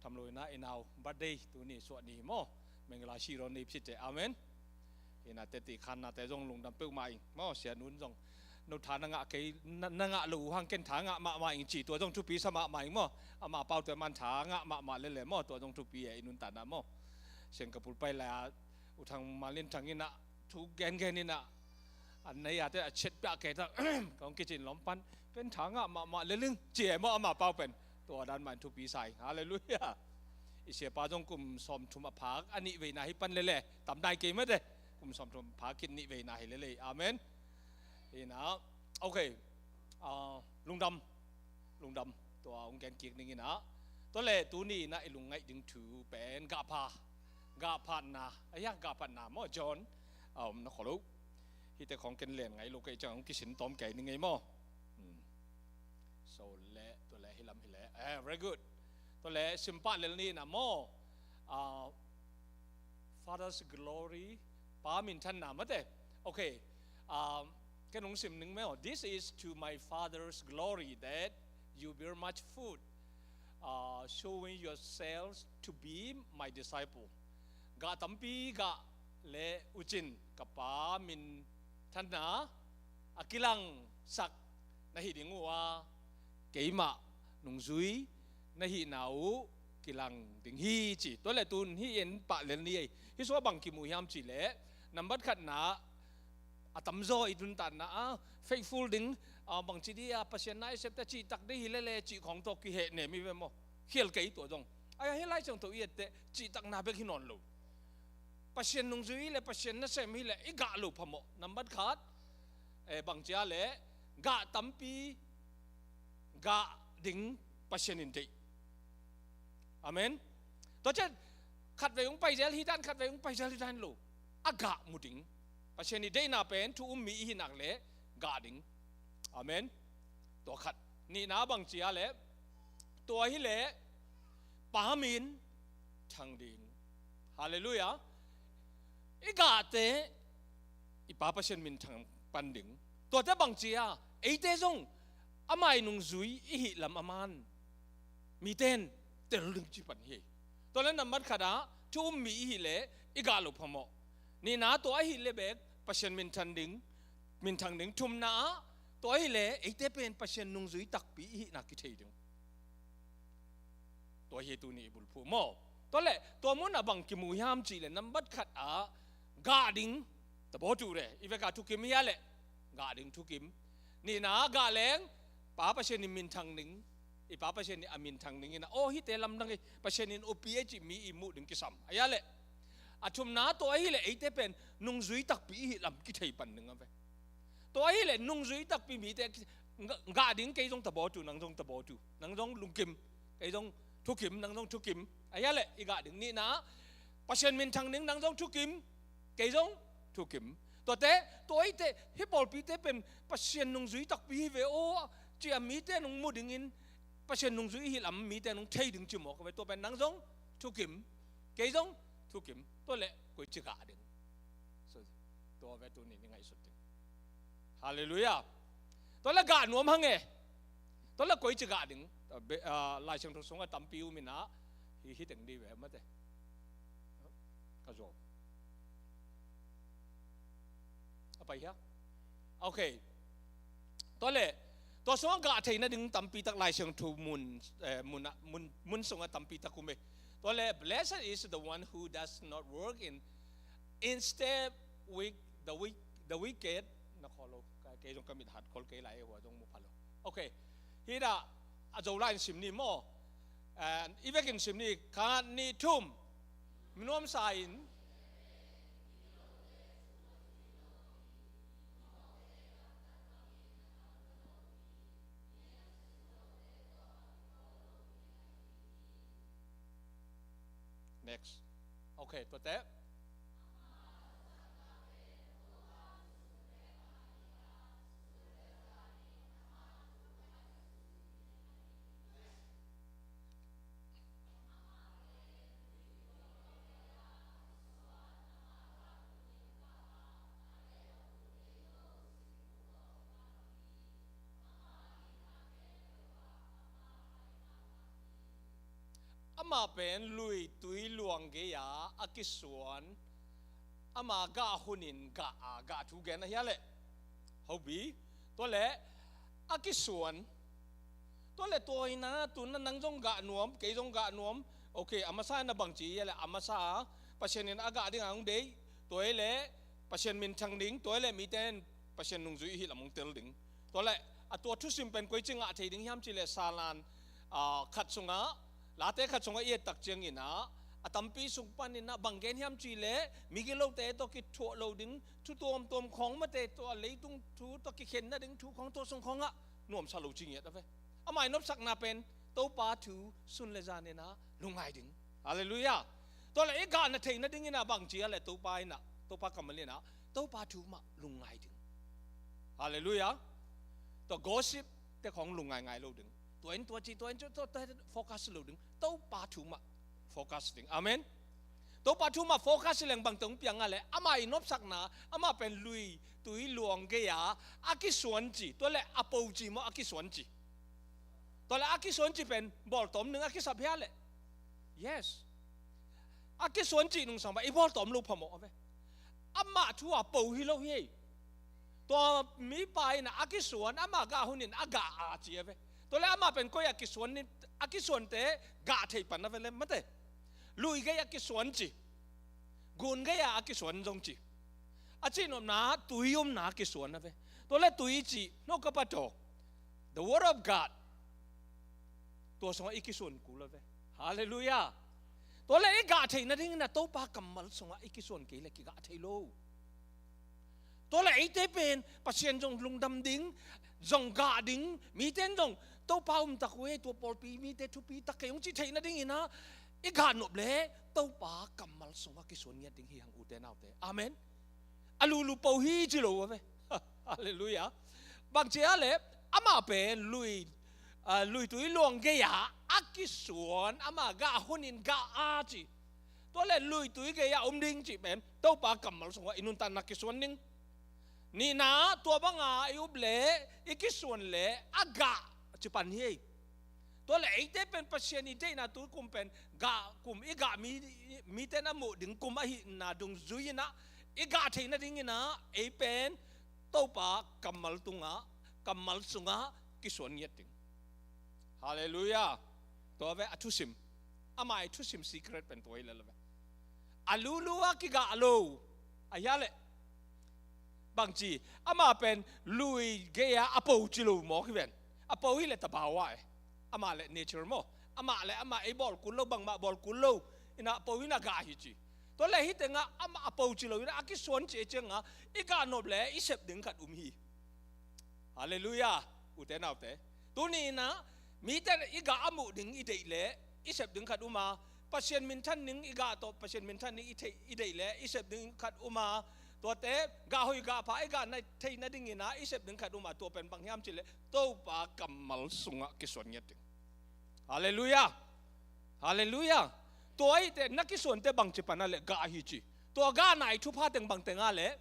Tham lo ina, i nau birthday, tuni suah ni hi maw. Mengla si ron nei phit te. Amen. Ina teti khanna te zong lungdam peuhmah ing maw, sia nun zong. No tha na ngah kei, na, na ngah lo uh hang ken tha ngah mahmah ing ci, tua zong thupi sa mahmah ing maw. Ama pau tua man tha ngah mahmah lele maw, tua zong thupi e i nun tana maw. Singapore pai la, u thang malin thang ina, thu gengen ina, an nei ate a chet pia kei ta, kong kicin lom pan, ken tha ngah mahmah leling, ci e maw ama pau pen. Tua dan man thupi sa ing. Halleluiah. I siapa zong kum sawmthum a phak a nih veina hi pan lele. Tam nai kei mate. Kum sawmthum a phak khit nih veina hi lele. Amen. Ina. Okay. Ah, lungdam. Lungdam. Tua hong gen kik ning ina. Tua le tuni ina i lungngaih ding thu pen gahpha. Gahphatna. Aya, gahphatna maw John. A om na khollo. Hite khong ken len ngai lo kei ciang hong kisin tawm kei ning ei maw. Hmm. So le, tua le hi lam hi le. Eh, very good. Tua le simpah lel ni na maw. Ah, Father's glory, Pa minthanna mate. Okay. Um, ken hong sim ning maw. This is to my Father's glory that you bear much fruit, uh, showing yourselves to be my disciple. Gah tampi gah le uh cin ka Pa minthanna a kilangsak na hi ding uh a, keimah nungzui na hihna uh kilang ding hi ci. Tua le tun hih en pah lel ni ei. Hih sua bang kimu hiam ci le, nambat khatna a tamzaw i duntatna a faithful ding, a bangci di a Pasian na i septe cihtak di hi lele cih khong tawh kihehnem i ve maw. Khial kei tua zong. Ai, hih Lai Siangtho i etteh cihtakna bek hi nawn lo. Pasian nungzui hi le Pasian nasem hi le i gah lo phamawh. Nambat khat, eh, bangcia le gah tampi gah ding Pasian in deih. Amen. Tua cian khatvei hong paizel hi dan, khatvei hong paizel hi dan lo. A gah mu ding. Pasian i deihna pen thu um mi i hi nak le gah ding. Amen. Tua khat. Nihna bangcia le tua hi le Pa min thang ding. Halleluiah. I gahte i Pa Pasian min thang pan ding. Tuate bangcia eite zong amah i nungzui i hih lam a man miten tel ding ci pan hi. Tua le nambat khatah thu um mi i hih le i gah lo phamawh. Nihna tua ahih le bek Pasian min thang ding, min thang ding. Thumna ah tua ahih le eite pen Pasian nungzui takpi i hihna kithei ding. Tua hi tuni i bulphuh maw. Tua le tua mun a bang kimu hiam cih le nambat khat ah gah ding tabaw tu le i veka thukim hi a le gah ding thukim. Nihna gah leng Pa Pasian in min thang ding. I Pa Pasian in a min thang ding ina aw hihte lamdang i Pasian in upi e cih mi i muh ding kisam. Ahi a le a thumna tua ahih le eite pen nungzui takpi i hih lam kithei pan ding a ve. Tua ahih le nungzui takpi mite gah ding kei zong tabaw tu, nang zong tabaw tu, nang zong lungkim, kei zong thukim, nang zong thukim. Ahi a le i gah ding nihna Pasian minthang ding, nang zong thukim, kei zong thukim. Tuate, tua eite, hih pawlpite pen Pasian nungzui takpi hi ve aw, ci-a mite nung mu dingin Pasian nungzui i hih lam mite nung thei ding ci mawk a ve. Tua pen nang zong thukim, kei zong thukim. Tua leh koici gah ding? So, tua ve tuni i ngaihsut ding. Halleluiah. Tua leh gah nuam hang e. Tua leh koici gah ding? Be-, ah, Lai Siangtho sungah tampi um in ah, hih, hih teng dih ve mate. Ka zuau. A pai hia? Okay. Tua leh, tua sungah gah theih nading tampi tak Lai Siangtho mun, eh, mun, mun, mun sungah tampi tak um e. Tua leh, "Blessed is the one who does not work in, in step with the wick-, the wicked." Na khol lo, ka, kei zong ka mit hat khol kei lai, hua zong mu pha lo. Okay. Hih dah, a Zolai in sim ni maw. Eh, i vekin sim ni, khat, nih, thum. Mi nuamsa in. Next. Okay, tuate. Amah pen lui tui luang gei-a a kisuan, ama gah hunin gah a, gah thu gen ahi a leh. Hobi, tua leh a kisuan. Tua leh tua hi-in ah, tu-in ah nang zong gah nuam, kei zong gah nuam. Okay, a masa in ah bangci hia leh, a masa Pasian in a gah ding a hong deih. Tua hi leh Pasian minthang ding, tua hi leh mite in Pasian nungzui i hih lam hong tel ding. Tua leh a tua thusim pen koici ngah thei ding hiam cih leh, Salan, ah, khat sungah, Late khat sungah i et tak ciangin ah, a tampi sung panin ah bang gen hiam cih leh, migilote tawh kithuah lo ding thu tuamtuam khawng mate, tua leitung thu tawh kikhen nading thu khawng, tua sung khawngah nuamsa lo ci ngiat a ve. Amah i nopsakna pen Topa thu sun le zanin ah lungngai ding. Halleluiah. Tua leh i gah na theih nadingin ah bangci hia leh, Topa in ah, Topa kammal in ah, Topa thu mah lungngai ding. Halleluiah. Tua gossip te khawng lungngai ngai lo ding. Tua in tua ci, tua in tua, tua, tua focus lo ding. Topa thu mah focus ding. Amen. Topa thu mah focus leng bangte hong piang a leh, amah i nopsakna, amah pen lui tui luang gei-a a kisuan ci, tua leh a po ci maw, a kisuan ci? Tua leh a kisuan ci pen bawltawm ding a kisap hia leh? Yes. A kisuan ci nungsang bang i bawltawm lo phamawh a ve. Amah thu a po hi lo hi. Tua mipa in ah a kisuan, ama gah hunin a gah a ci a ve. Tua leh amah pen koi-ah kisuan ni, a kisuante gah thei pan a ve leh mate. Lui gei-a kisuan ci. Gun gei-a a kisuan zong ci. A cihnopna tui omna a kisuan a ve. Tua leh tui cih, no ka pa tawh, the word of God. Tua sungah i kisuan kul a ve. Halleluiah. Tua leh i gah theih nadingin ah Topa kammal sungah i kisuan kei leh kigah thei lo. Tua leh eite pen Pasian zong lungdam ding, zong gah ding, mite in zong Topa um tak uh e, tua pawlpi mite thupi tak kei hong cih theih nadingin ah i gah nop leh Topa kammal sungah kisuan ngiat ding hi hang, ute naute. Amen. A lulu po hi ci lo a ve. Halleluiah. Bangci hia leh, amah pen lui, ah, lui tui luang gei-a a kisuan, ama gah hunin gah a ci. Tua leh lui tui gei-a om ding cih pen Topa kammal sungah i nuntakna kisuan ding. Nihna, tua banga i up leh, i kisuan leh a gah ci pan hi. Tua leh eite pen Pasian i deihna tu kum pen gah kum, i gah mi, mite in a muh ding kum ahihna dungzui in ah, i gah theih nadingin ah ei pen Topa kammal tungah, kammal sungah kisuan ngiat ding. Halleluiah. Tua ve a thusim. Amah i thusim secret pen tua hi lel a ve. A lulu a kigah lo. A hia leh, bangci, amah pen lui gei-a a po ci lo mawk hi ven. A po hi leh tabau a e. Amah leh nature maw. Amah leh amah ei bawl kul lo, bangmah bawl kul lo. In ah a po hi in ah gah hi ci. Tua leh hih tengah amah a po ci lo in ah a kisuan ci ei ciangah, i gah nop leh i sep ding khat um hi. Halleluiah. Ute naute, tuni in ah mite in i gah a muh ding i deih leh i sep ding khat um a, Pasian minthan ding i gah tawh, Pasian minthan ding i theih, i deih leh i sep ding khat um a, tuate gah hoih gah pha i gah na theih nadingin ah i sep ding khat um a, tua pen bang hiam cih leh Topa kammal sungah kisuan ngiat ding. Halleluiah. Halleluiah. Tua ahih teh na kisuante bangci pan a leh gah hi ci. Tua gah nai thupha teng bang teng a leh,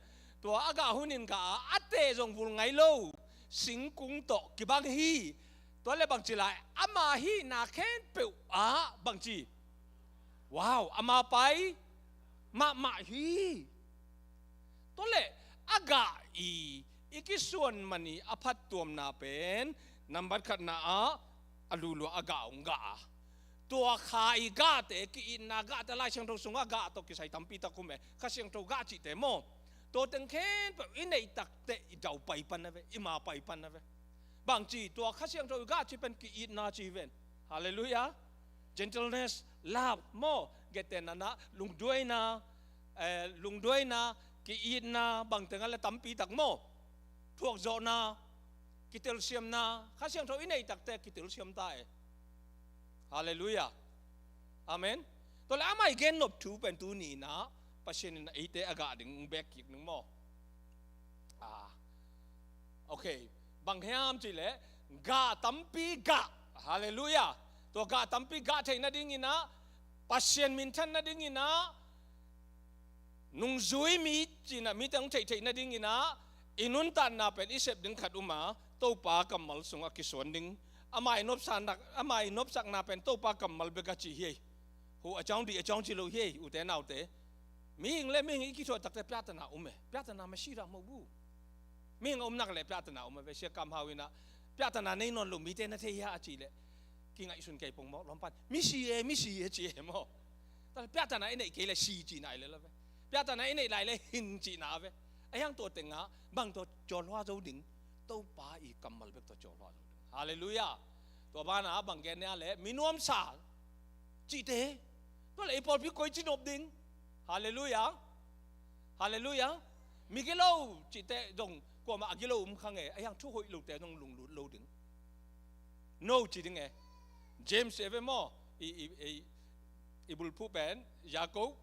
tua a gah hunin gah a, a teh zong vul ngai lo singkung tawh kibang hi. Tua leh bangci lai, ama hihna khempeuh ah bangci, wow, ama pai mahmah hi. Tua leh a gah i, i kisuan man i a phattuamna pen nambat khatna ah a lulua a gah hong gah a, tua kha i gahte, ki-itna gahte, Lai Siangtho sungah gah tawh kisai tampi tak um e, Kha Siangtho gah cihte maw. Tua teng khempeuh i neih tak teh i daupai pan a ve, i mapai pan a ve. Bangci, tua Kha Siangtho i gah cih pen ki-itna ci ven. Halleluiah. Gentleness, love maw. Gentehna, lungduaina, eh, lungduaina, ki-itna, bang teng a leh tampi tak maw. Thuakzawhna, kitelsiamna, Kha Siangtho i neih tak teh kitelsiam ta e. Halleluiah. Amen. Tua leh amah i gen nop thu pen tuni in ah Pasian in eite a gah ding hong bek kik ding maw. Ah. Ok. Bang hiam cih leh gah tampi gah. Halleluiah. Tua gah tampi gah theih nadingin ah, Pasian minthan nadingin ah, nungzui mi cih in ah, mite hong theih theih nadingin ah, i nuntakna pen i sep ding khat um a, Topa kammal sungah kisuan ding. Ama i nopsakna, ama i nopsakna pen Topa kammal bek a ci hi ei. Hu a ciang, dih a ciang ci lo hi ei, ute naute. Mihing leh mihing i kithuah tak teh piahtana um e. Piahtana masi dah maw bu. Mihing a um nak leh piahtana um a ve. Sia Kam Hau in ah, piahtana nei nawn lo mite na thei hia a cih leh, kingaihsun kei pong maw, lawmpan, misi e, misi e ci e maw. Tua leh piahtana i neih kei leh si cihna hi lel a ve. Piahtana i neih lai leh hin cihna a ve. Ahih hang tua teng ah bang tawh cawlhua zo ding? Topa i kammal bek tawh cawlhua zo ding. Halleluiah. Tua banah bang gen nia leh, mi nuamsa cihte. Tua leh i pawlpi koici nop ding? Halleluiah. Halleluiah. Mi gilo cihte zong kuamah a gilo um kha nge, ahih hang thu hoih lote zong lunglut lo ding. No ci ding e. James e ve maw, i, i, i, i bulphuh pen, Jakob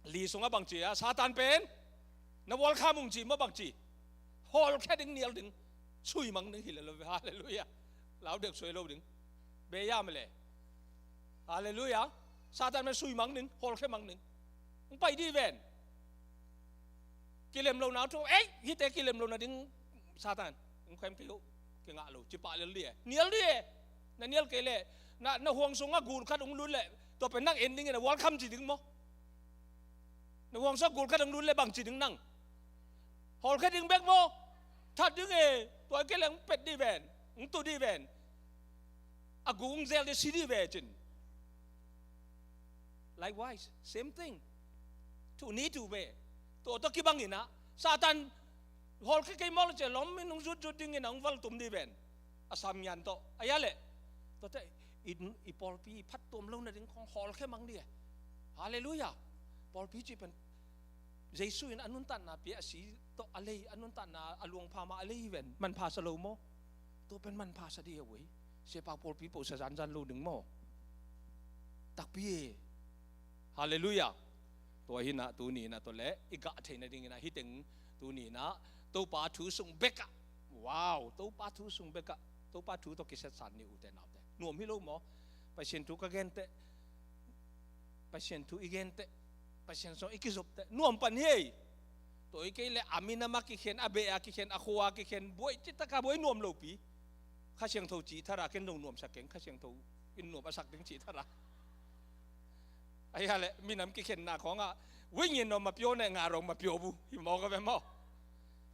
li sungah bangci a, Satan pen na welcome ung ci maw, bangci? Hawlkhia ding, nial ding, sui mang ding hi lel lo ve. Halleluiah. Lau dek suai lo ding. Be ya mah leh. Halleluiah. Satan pen sui mang ding, hawlkhia mang ding. Hong pai dih ven. Kilem lo na thu, ei, hihte kilem lo nading Satan. Hong khem kei uh, kingah lo, ci pah lel dih e. Nial dih e. Na nial kei leh, na, na huang sungah gul khat hong lut leh, tua pen nang en ding e, na welcome ci ding maw. Na huang sungah gul khat hong lut leh bangci ding nang? Hawlkhia ding bek maw. That ding e. Tua kei leh hong pet dih ven, hong tu dih ven. A gu hong zel dih, si dih ve cin. Likewise, same thing. Thu ni thu ve. Tua tawh kibangin ah, Satan hawlkhia kei mawk leh ci leh, lawm in hong zutzut dingin ah hong valtum dih ven. A sam ngian tawh. Ahih leh, tua teh i, i pawlpi phattuam lo nading khawng hawlkhia mang dih e. Halleluiah. Pawlpi cih pen Jesu in a nuntakna pia, a si tawh a lei, a nuntakna a luang pha mah a lei hi ven. Manpha sa lo maw. Tua pen manpha sa dih e uh ei. Siapa pawlpi pawh sa zanzan lo ding maw. Takpi e. Halleluiah. Tua hi in ah tuni in ah tua leh i gah theih nadingin ah hih teng tuni in ah Topa thu sung bek ah. Wow, Topa thu sung bek ah. Topa thu tawh kisatsan ni, ute naute. Nuam hi lo maw. Pasian thu ka gen teh, Pasian thu i gen teh, Pasian sung i kizop teh nuam pan hi ei. Tua hi kei leh a minam a kikhen, a beh a kikhen, a khua a kikhen, buai cih tak a buai nuam lopi. Kha Siangtho cih thar a ken zong nuamsak keng, Kha Siangtho in nuam a sak ding cih thar a. Ahih leh minam kikhenna khawng ah, ဝိညာဉ်တော်မပြောနဲ့ ငါတော့မပြောဘူး hi mawk a ve maw.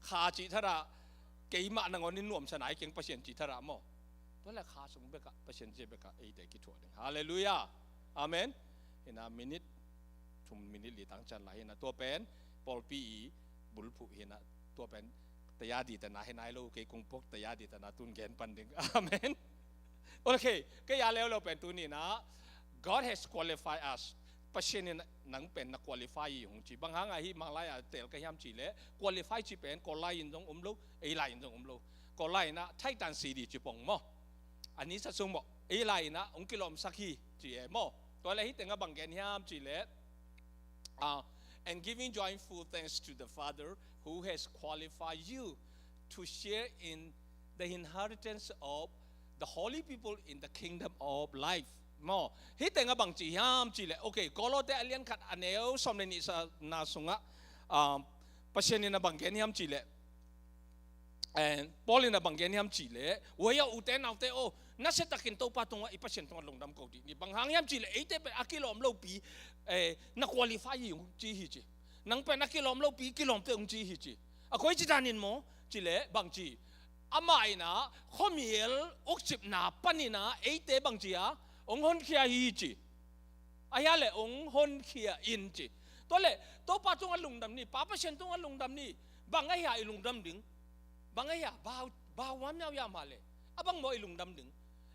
Kha cih thar a, keimah nangawn in nuamsa nai keng Pasian cih thar a maw. Tua leh Kha sung bek ah, Pasian zia bek ah eite kithuah ding. Halleluiah. Amen. Hi in ah minute thum, minute li tang ciang lai hi in ah, tua pen pawlpi i bulphuh hi in ah, tua pen taya dih tana hi nai lo, kei kong puak taya dih tana tun gen pan ding. Amen. Ok, kei a leuleu pen tuni in ah, God has qualified us. Pasian in nang pen na qualify hi hong ci. Bang hang a hih Manglai ah teel ka hiam cih leh, qualify cih pen Kawllai in zong om lo, ei lai in zong om lo. Kawllai in ah thaitan si dih ci pong maw. A ni sa sung maw, ei lai in ah hong kilawmsak hi ci e maw. Tua leh hih tengah bang gen hiam cih leh, uh, and giving joyful thanks to the Father who has qualified you to share in the inheritance of the holy people in the kingdom of life. Maw, hih tengah bang ci hiam cih leh, okay, Kolose a lian khat a neu sawm le nih sa na sungah, um, Pasian in a bang gen hiam cih leh, and Paul in a bang gen hiam cih leh, wei a ute naute aw, nasiatakin Topa tungah i Pasian tungah lungdam ko dih ni. Bang hang hiam cih leh eite pen a kilawm lopi, eh, na qualify hi ung ci hi ci. Nang pen a kilawm lopi kilawmte ung ci hi ci. A koi ci danin maw cih leh bang ci. Amah in a khuamial ukcipna panin a eite bang ci a ong honkhia hi ci. A hia leh ong honkhia in ci. Tua leh Topa tungah lungdam ni, Pa Pasian tungah lungdam ni. Bang a hia i lungdam ding? Bang a hia? Bau, bau huam yau ya mah leh a bang maw i lungdam ding?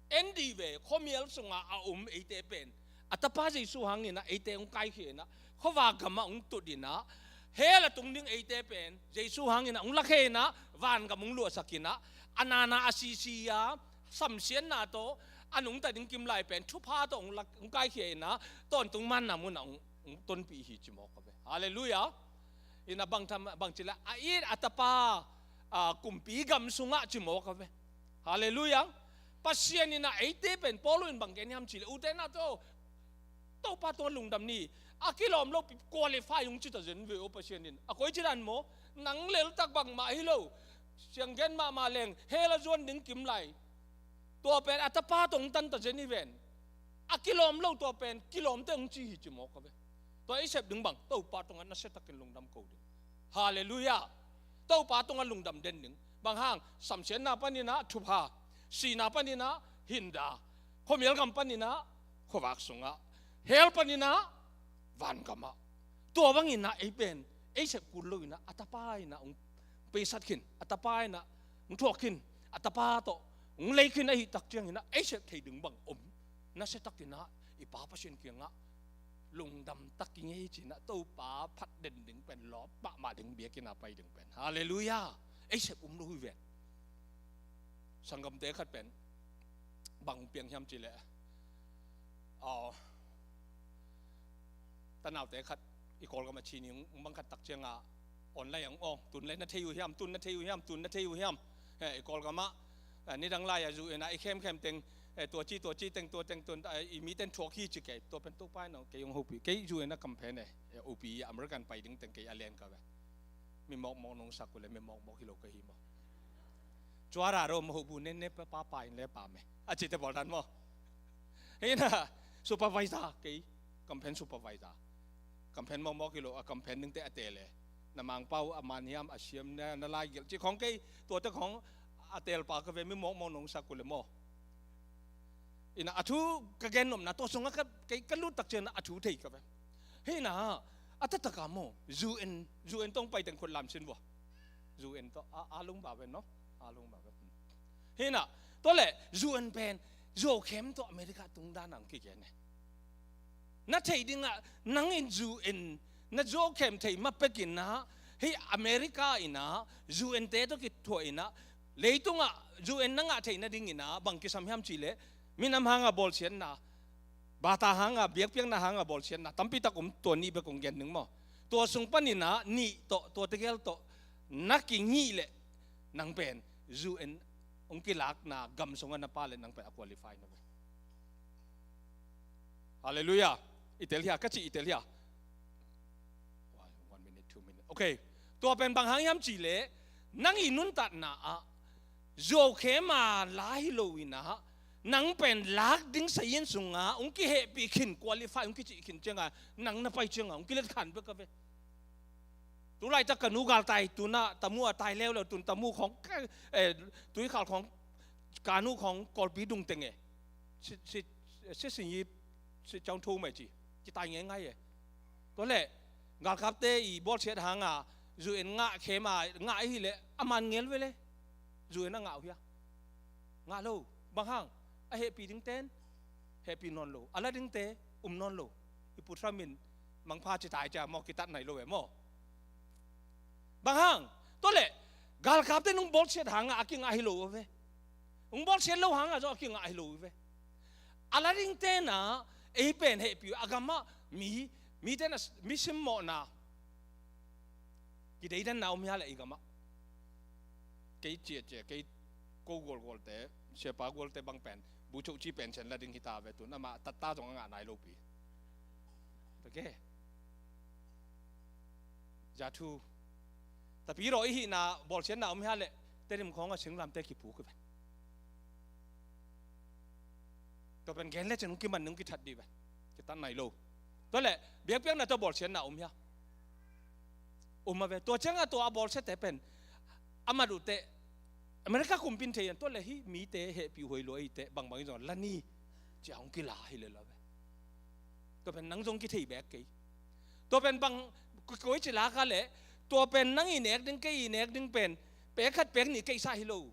En dih ve, khuamial sungah a um eite pen a Tapa Jesu hangin a eite ong kaikhia in a, khuavak gamah ong tut in a, hell a tung ding eite pen Jesu hangin a ong lakhia in a, vangam ong luahsak in a, a nana a sisi a samsiatna tawh a nungta ding kimlai pen thupha tawh ong lak, ong kaikhia in a, tawntung manna munah ong, ong tonpih hi ci mawk a ve. Halleluiah. In a bang tham, bang ci leh a it a Tapa, a, kumpi gam sungah ci mawk a ve. Halleluiah. Pasian in a eite pen Paul in bang gen hiam cih leh, ute naute aw, Topa tungah lungdam ni. A kilawm lopi qualify ung ci ta zen ve aw Pasian in. A koi ci dan maw? Nang leltak bangmah hi lo, sianggen mahmah leng hell a zuan ding kimlai, tua pen a Tapa tawh ong tan ta zen hi ven. A kilawm lo tua pen kilawmte ong ci hi ci mawk a ve. Tua i sep ding bang, Topa tungah nasiatakin lungdam ko ding. Halleluiah. Topa tungah lungdam den ding. Bang hang? Samsiatna panin a thupha, sihna panin a hinda, khuamial gam panin a khuavak sungah, hell panin a vangamah. Tua bangin a ei pen ei sep kul lo in a, a Tapa in a ong peisat khin, a Tapa in a ong thuak khin, a Tapa tawh ong lei khin ahih tak ciangin a ei sep thei ding bang om? Nasiatakin a i Pa Pasian kiangah lungdam tak i ngei ci in a, Topa phat den ding pen lawp mahmah ding, biakinn a pai ding pen. Halleluiah. Ei sep um lo hi ven. Sanggamte khat pen bang piang hiam cih leh, aw, tanaute khat i Kawlgam a ci ni, ong bang khat tak ciangah online ah ong aw, tun le na thei uh hiam, tun na thei uh hiam, tun na thei uh hiam. Eh, i Kawlgam ah, eh, nidang lai a zu in a i khemkhem teng, eh, tua ci, tua ci teng, tua teng, tua, eh, i mi ten thuak hi ci kei. Tua pen Topa in a kei ong hopih, kei zu in a kamphen eh, eh, upi American pai ding teng kei a len ka ve. Mi mawkmawk nong sak uh leh mi mawkmawk hi lo ka hi maw? Cuara ro maw, hobu nenne pa pa in le pa me a cite bawl dan maw? Hi na, supervisor kei, kamphen supervisor. Kamphen mawkmawk hi lo, a kamphen dingte a teel e. Na Mangpau a man hiam, a siam na, na lai gelh ci khawng kei, tuate khawng a teel pa ka ve, mi mawkmawk nong sak uh leh maw? Hi na, a thu ka gen nopna, tua sungah ka, kei ka lut tak ciangin a thu thei ka ve. Hi na, a taktak a maw, U N, U N tawh ong pai teng khut lam sin vua. U N tawh, a, a lung ba ven no? A lung ba ven. Hi na, tua leh U N pen Zokhem tawh America tung dan a ong kigen e. Na theih dingah nang in U N na zokhem thei ma pekin a, hih America in a U N te tawh kithuah in a, leitungah U N na ngah theih nadingin a bang kisam hiam cih leh, minam hanga bawlsiatna, bata hanga, biakpiakna hanga bawlsiatna tampi tak om, tua nih bek kong gen ding maw? Tua sung panin a nih tawh, tua tegel tawh na kingih leh nang pen U N hong kilakna gam sungah na pai leh nang pen a qualify na ve. Halleluiah. I tel hia, ka cih i tel hia. One minute, two minute. Okay. Tua pen bang hang hiam cih leh, nang i nuntakna ah Zokhem a la hi lo in a, nang pen lak ding sayin sungah hong kihehpih khin, qualify hong kicih khin ciangah, nang na pai ciangah hong kilet khan bek a ve. Tu laitak ka nu galtai, tun a Tamu a tai leuleu, tun Tamu khawng, eh, Tuikhal khawng, ka nu khawng Kawlpi dung teng e. Si, si, si, si, si, si ciang tho mai ci. Kitai ngeingai e. Tua leh, galkapte i bawlsiat hanga U N ngah, khem a ngah ahih leh, a man ngel ve le. U N a ngah uh hia? Ngah lo. Bang hang? A hehpih dingten hehpih nawn lo, a la dingte um nawn lo. I Pu Trump in mangpha ci tai cia maw, kitat nai lo e maw? Bang hang? Tua leh, galkapte nong bawlsiat hanga a kingah hi lo uh ve. Hong bawlsiat lo hanga zong a kingah hi lo uh ve. A la dingte na Ei pen hehpih uh a gamah mi, mite na, mi simmawhna, kideidanna om hia le i gamah? Kei ciacia, kei ko gualgualte, siapa gualte bang pen buchoci pen sian la ding hita ve tun, amah tatta zong a ngah nai lopi. Okay. Zathu. Tapi raw i hihna bawlsiatna om hia le, Tedim khawng a singlamte kipuk i ven. Tua pen gen le cin hong kiman, hong kithat dih ven. Kitat nai lo. Tua le, biakpiakna tua bawlsiatna om hia? Um a ve. Tua ciangah tua a bawlsiate pen a mat uh teh America kumpin thei an, tua le hih mite hehpih huai lua ei teh bangbang i zong la ni, cia hong kila hi le la ve. Tua pen nang zong kithei bek kei. Tua pen bang, koi ci lak a le, tua pen nang i nek ding, kei i nek ding pen pek khat pek nih keisa hi lo.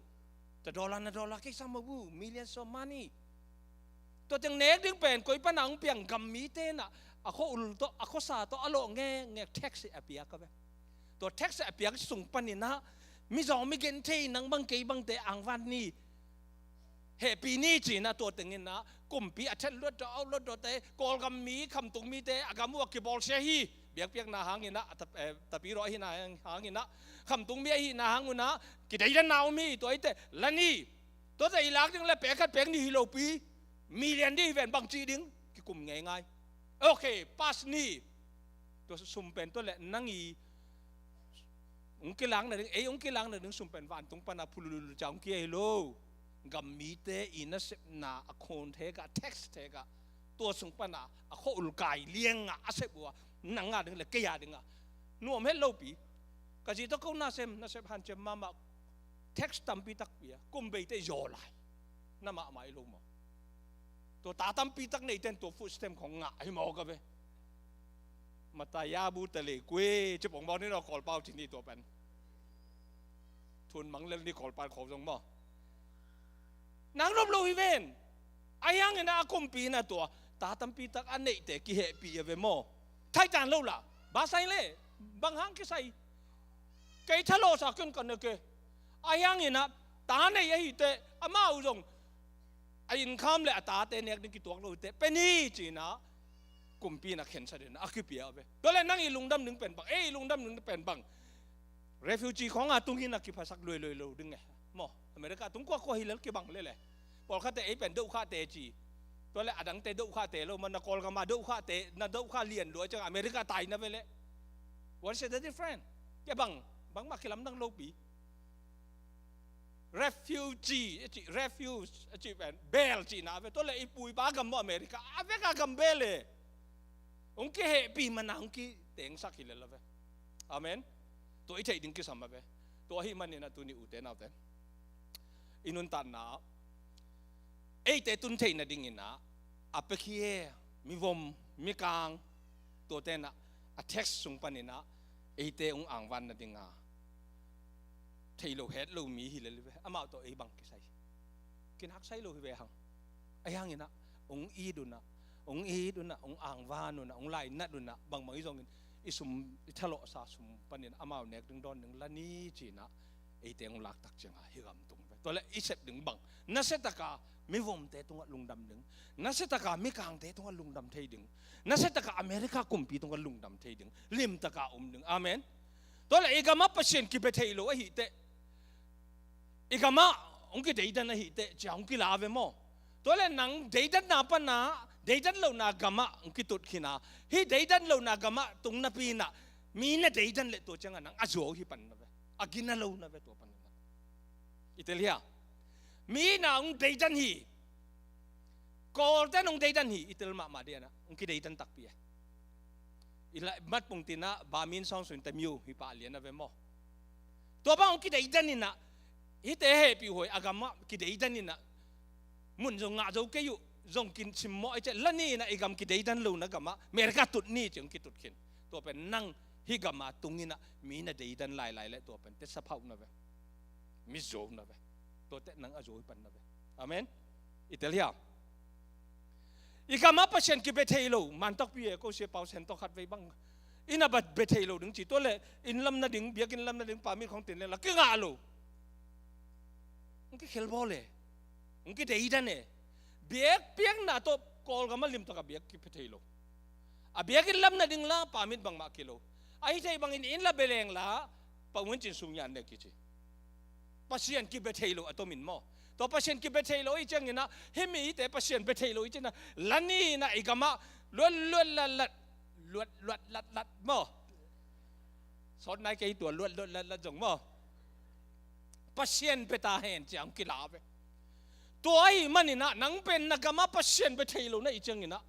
Tua dollar na dollar keisa mah bu, millions of money. Tua teng nek ding pen koi pana hong piang, gam mite na, a khua ul tawh, a khuasa tawh a lawh ngekngek tax a piak a ve. Tua tax a piak sung paninah mizaw mi genthei nang bang kei bangte angvan ni, hehpih ni cinah tua tenginah kumpi a thet luat tawh, a ut luat tawhte, Kawlgam mi, khamtung mite a gam uh a kibawlsia hi. Biakpiakna hanginah, a tap-, eh, tapi raw ahihna hang-, hanginah, khamtung mi ahihna hangunah kideidanna om hi. Tua i teh la ni. Tua teh i lak ding le pek khat pek nih hi lopi, million dih hi ven, bang cih ding, kikum ngeingai. Okay, pass ni. Tua sum pen tua le nang i hong kilakna ding, ei hong kilakna ding sum pen vantung pana phulululu ca hong kia hi lo. Gam mite i nasepna a khawn thekah, tax thekah, tua sung pana a khua ul kai liangah a sep uh a, nang a ding le kei a dingah nuam het lopi. Ka zi tawh ko nasem, nasep hanciam mahmah, tax tampi takpi a, kum beite zaw lai. Na mahmah i lo maw? Tua ta tampi tak neiten tua food stamp khong ngah hi maw ka ve. Matayabu tale kue, ci pong maw ni naw, Kawlpau ci ni tua pen. Thun mang lel ni Kawlpau khong zong maw. Nang nop lo hi ven. A hiangin a kumpi na tua ta tampi tak a neihte kihehpih a ve maw? Thaitan lo la. Ba sai le. Bang hang kisai. Kei thalawsa ken ka ne ke. A hiangin a ta nei ahi teh, amau zong a income le a tate nek ding kituak lo hi teh, pe ni cinah kumpi na khensa dena a kipia a ve. Tua le nang i lungdam ding pen bang, ei i lungdam ding pen bang? Refugee khawng a tung hi na kiphasak luailua lo ding e. Maw, America tung kuakua hi lel kibang lele. Pawlkhatte ei pen dohkhahte ci. Tua le adangte dohkhahte lo, man na Kawlgam a dohkhahte, na dohkhah lian lua ciang America tai na ve le. What is the difference? Kei bang, bangmah kilamdang lopi. Refugee a ci, refuse a ci pen bel cihna a ve. Tua le i pu i pa gam maw America, a vek a gam bel e. Hong kihehpih mana hong kitengsak hi lel a ve. Amen. Tua i theih ding kisam a ve. Tua ahih maninah tuni ute naute, i nuntakna eite tun theih nadinginah a pekhia, mivom, mikang, tuatenah a tax sung paninah eite hong angvan nadinga thei lo het lo mi hi lel hi ve. Amau tawh ei bang kisai, kinaksai lo hi ve hang. A hianginah hong it unah, hong it unah, hong angvan unah, hong lainat unah, bangbang i zongin i sum, i thalawhsa sum panin amau nek ding dawn ding la ni cinah eite hong laktak cianga hi gam tung ve. Tua le i sep ding bang, nasiataka mivomte tungah lungdam ding, nasiataka mikangte tungah lungdam thei ding, nasiataka America kumpi tungah lungdam thei ding, limtaka um ding. Amen. Tua le i gamah Pasian kibia thei lo ahi teh, i gamah hong kideidan ahi teh cia hong kila ve maw? Tua le nang deidanna pana deidan lohna gamah hong kitut khina, hih deidan lohna gamah tung napi inah mi na deidan le tua ciangah nang a zuau hi pan na ve. A gina lo na ve tua paninah. I tel hia? Mi na hong deidan hi. Kawlte nong deidan hi, i tel mahmah dianah hong kideidan takpi e. I la matpung tinah ba min sawng suin tamiu hi pah lian a ve maw? Tua bang hong kideidan inah, hihte hehpih huai a gamah kideidan inah, mun zong ngah zo kei uh, zong kisimmawh i ceh la ni inah i gam kideidan lo na gamah America tut ni ci hong kitut khin. Tua pen nang hih gama tunginah mi na deidan lailai le tua pen tesa phauh na ve. Mi zuau na ve. Tuate nang a zuau hi pan na ve. Amen. I tel hia? I gamah Pasian kibia thei lo, mantakpi e, ko sia pau sen tawh khat vei bang ina bat bia thei lo ding ci, tua le inn lam nading, biakinn lam nading pamit khong tin le la kingah lo. Hong kikhel bawl e. Hong kideidan e. Biakpiakna tawh Kawlgam ah limtak a biak kipia thei lo. A biakinn lam nading la pamit bangmah kilo. Ahi thei bangin inn la bia leng la pamit cin sung ngiat ne kici. Pasian kibia thei lo a tomin maw? Tua Pasian kibia thei lo i ciangin ah, hih mite Pasian bia thei lo i ciangin ah, la ni in ah i gam ah luat luat lat lat, luat luat lat lat maw? Sawt nai kei tua luat luat lat lat zong maw? Pasian bia ta hen ci-a hong kila ve. Tua ahih manin ah nang pen na gam ah Pasian bia thei lo na i ciangin ah,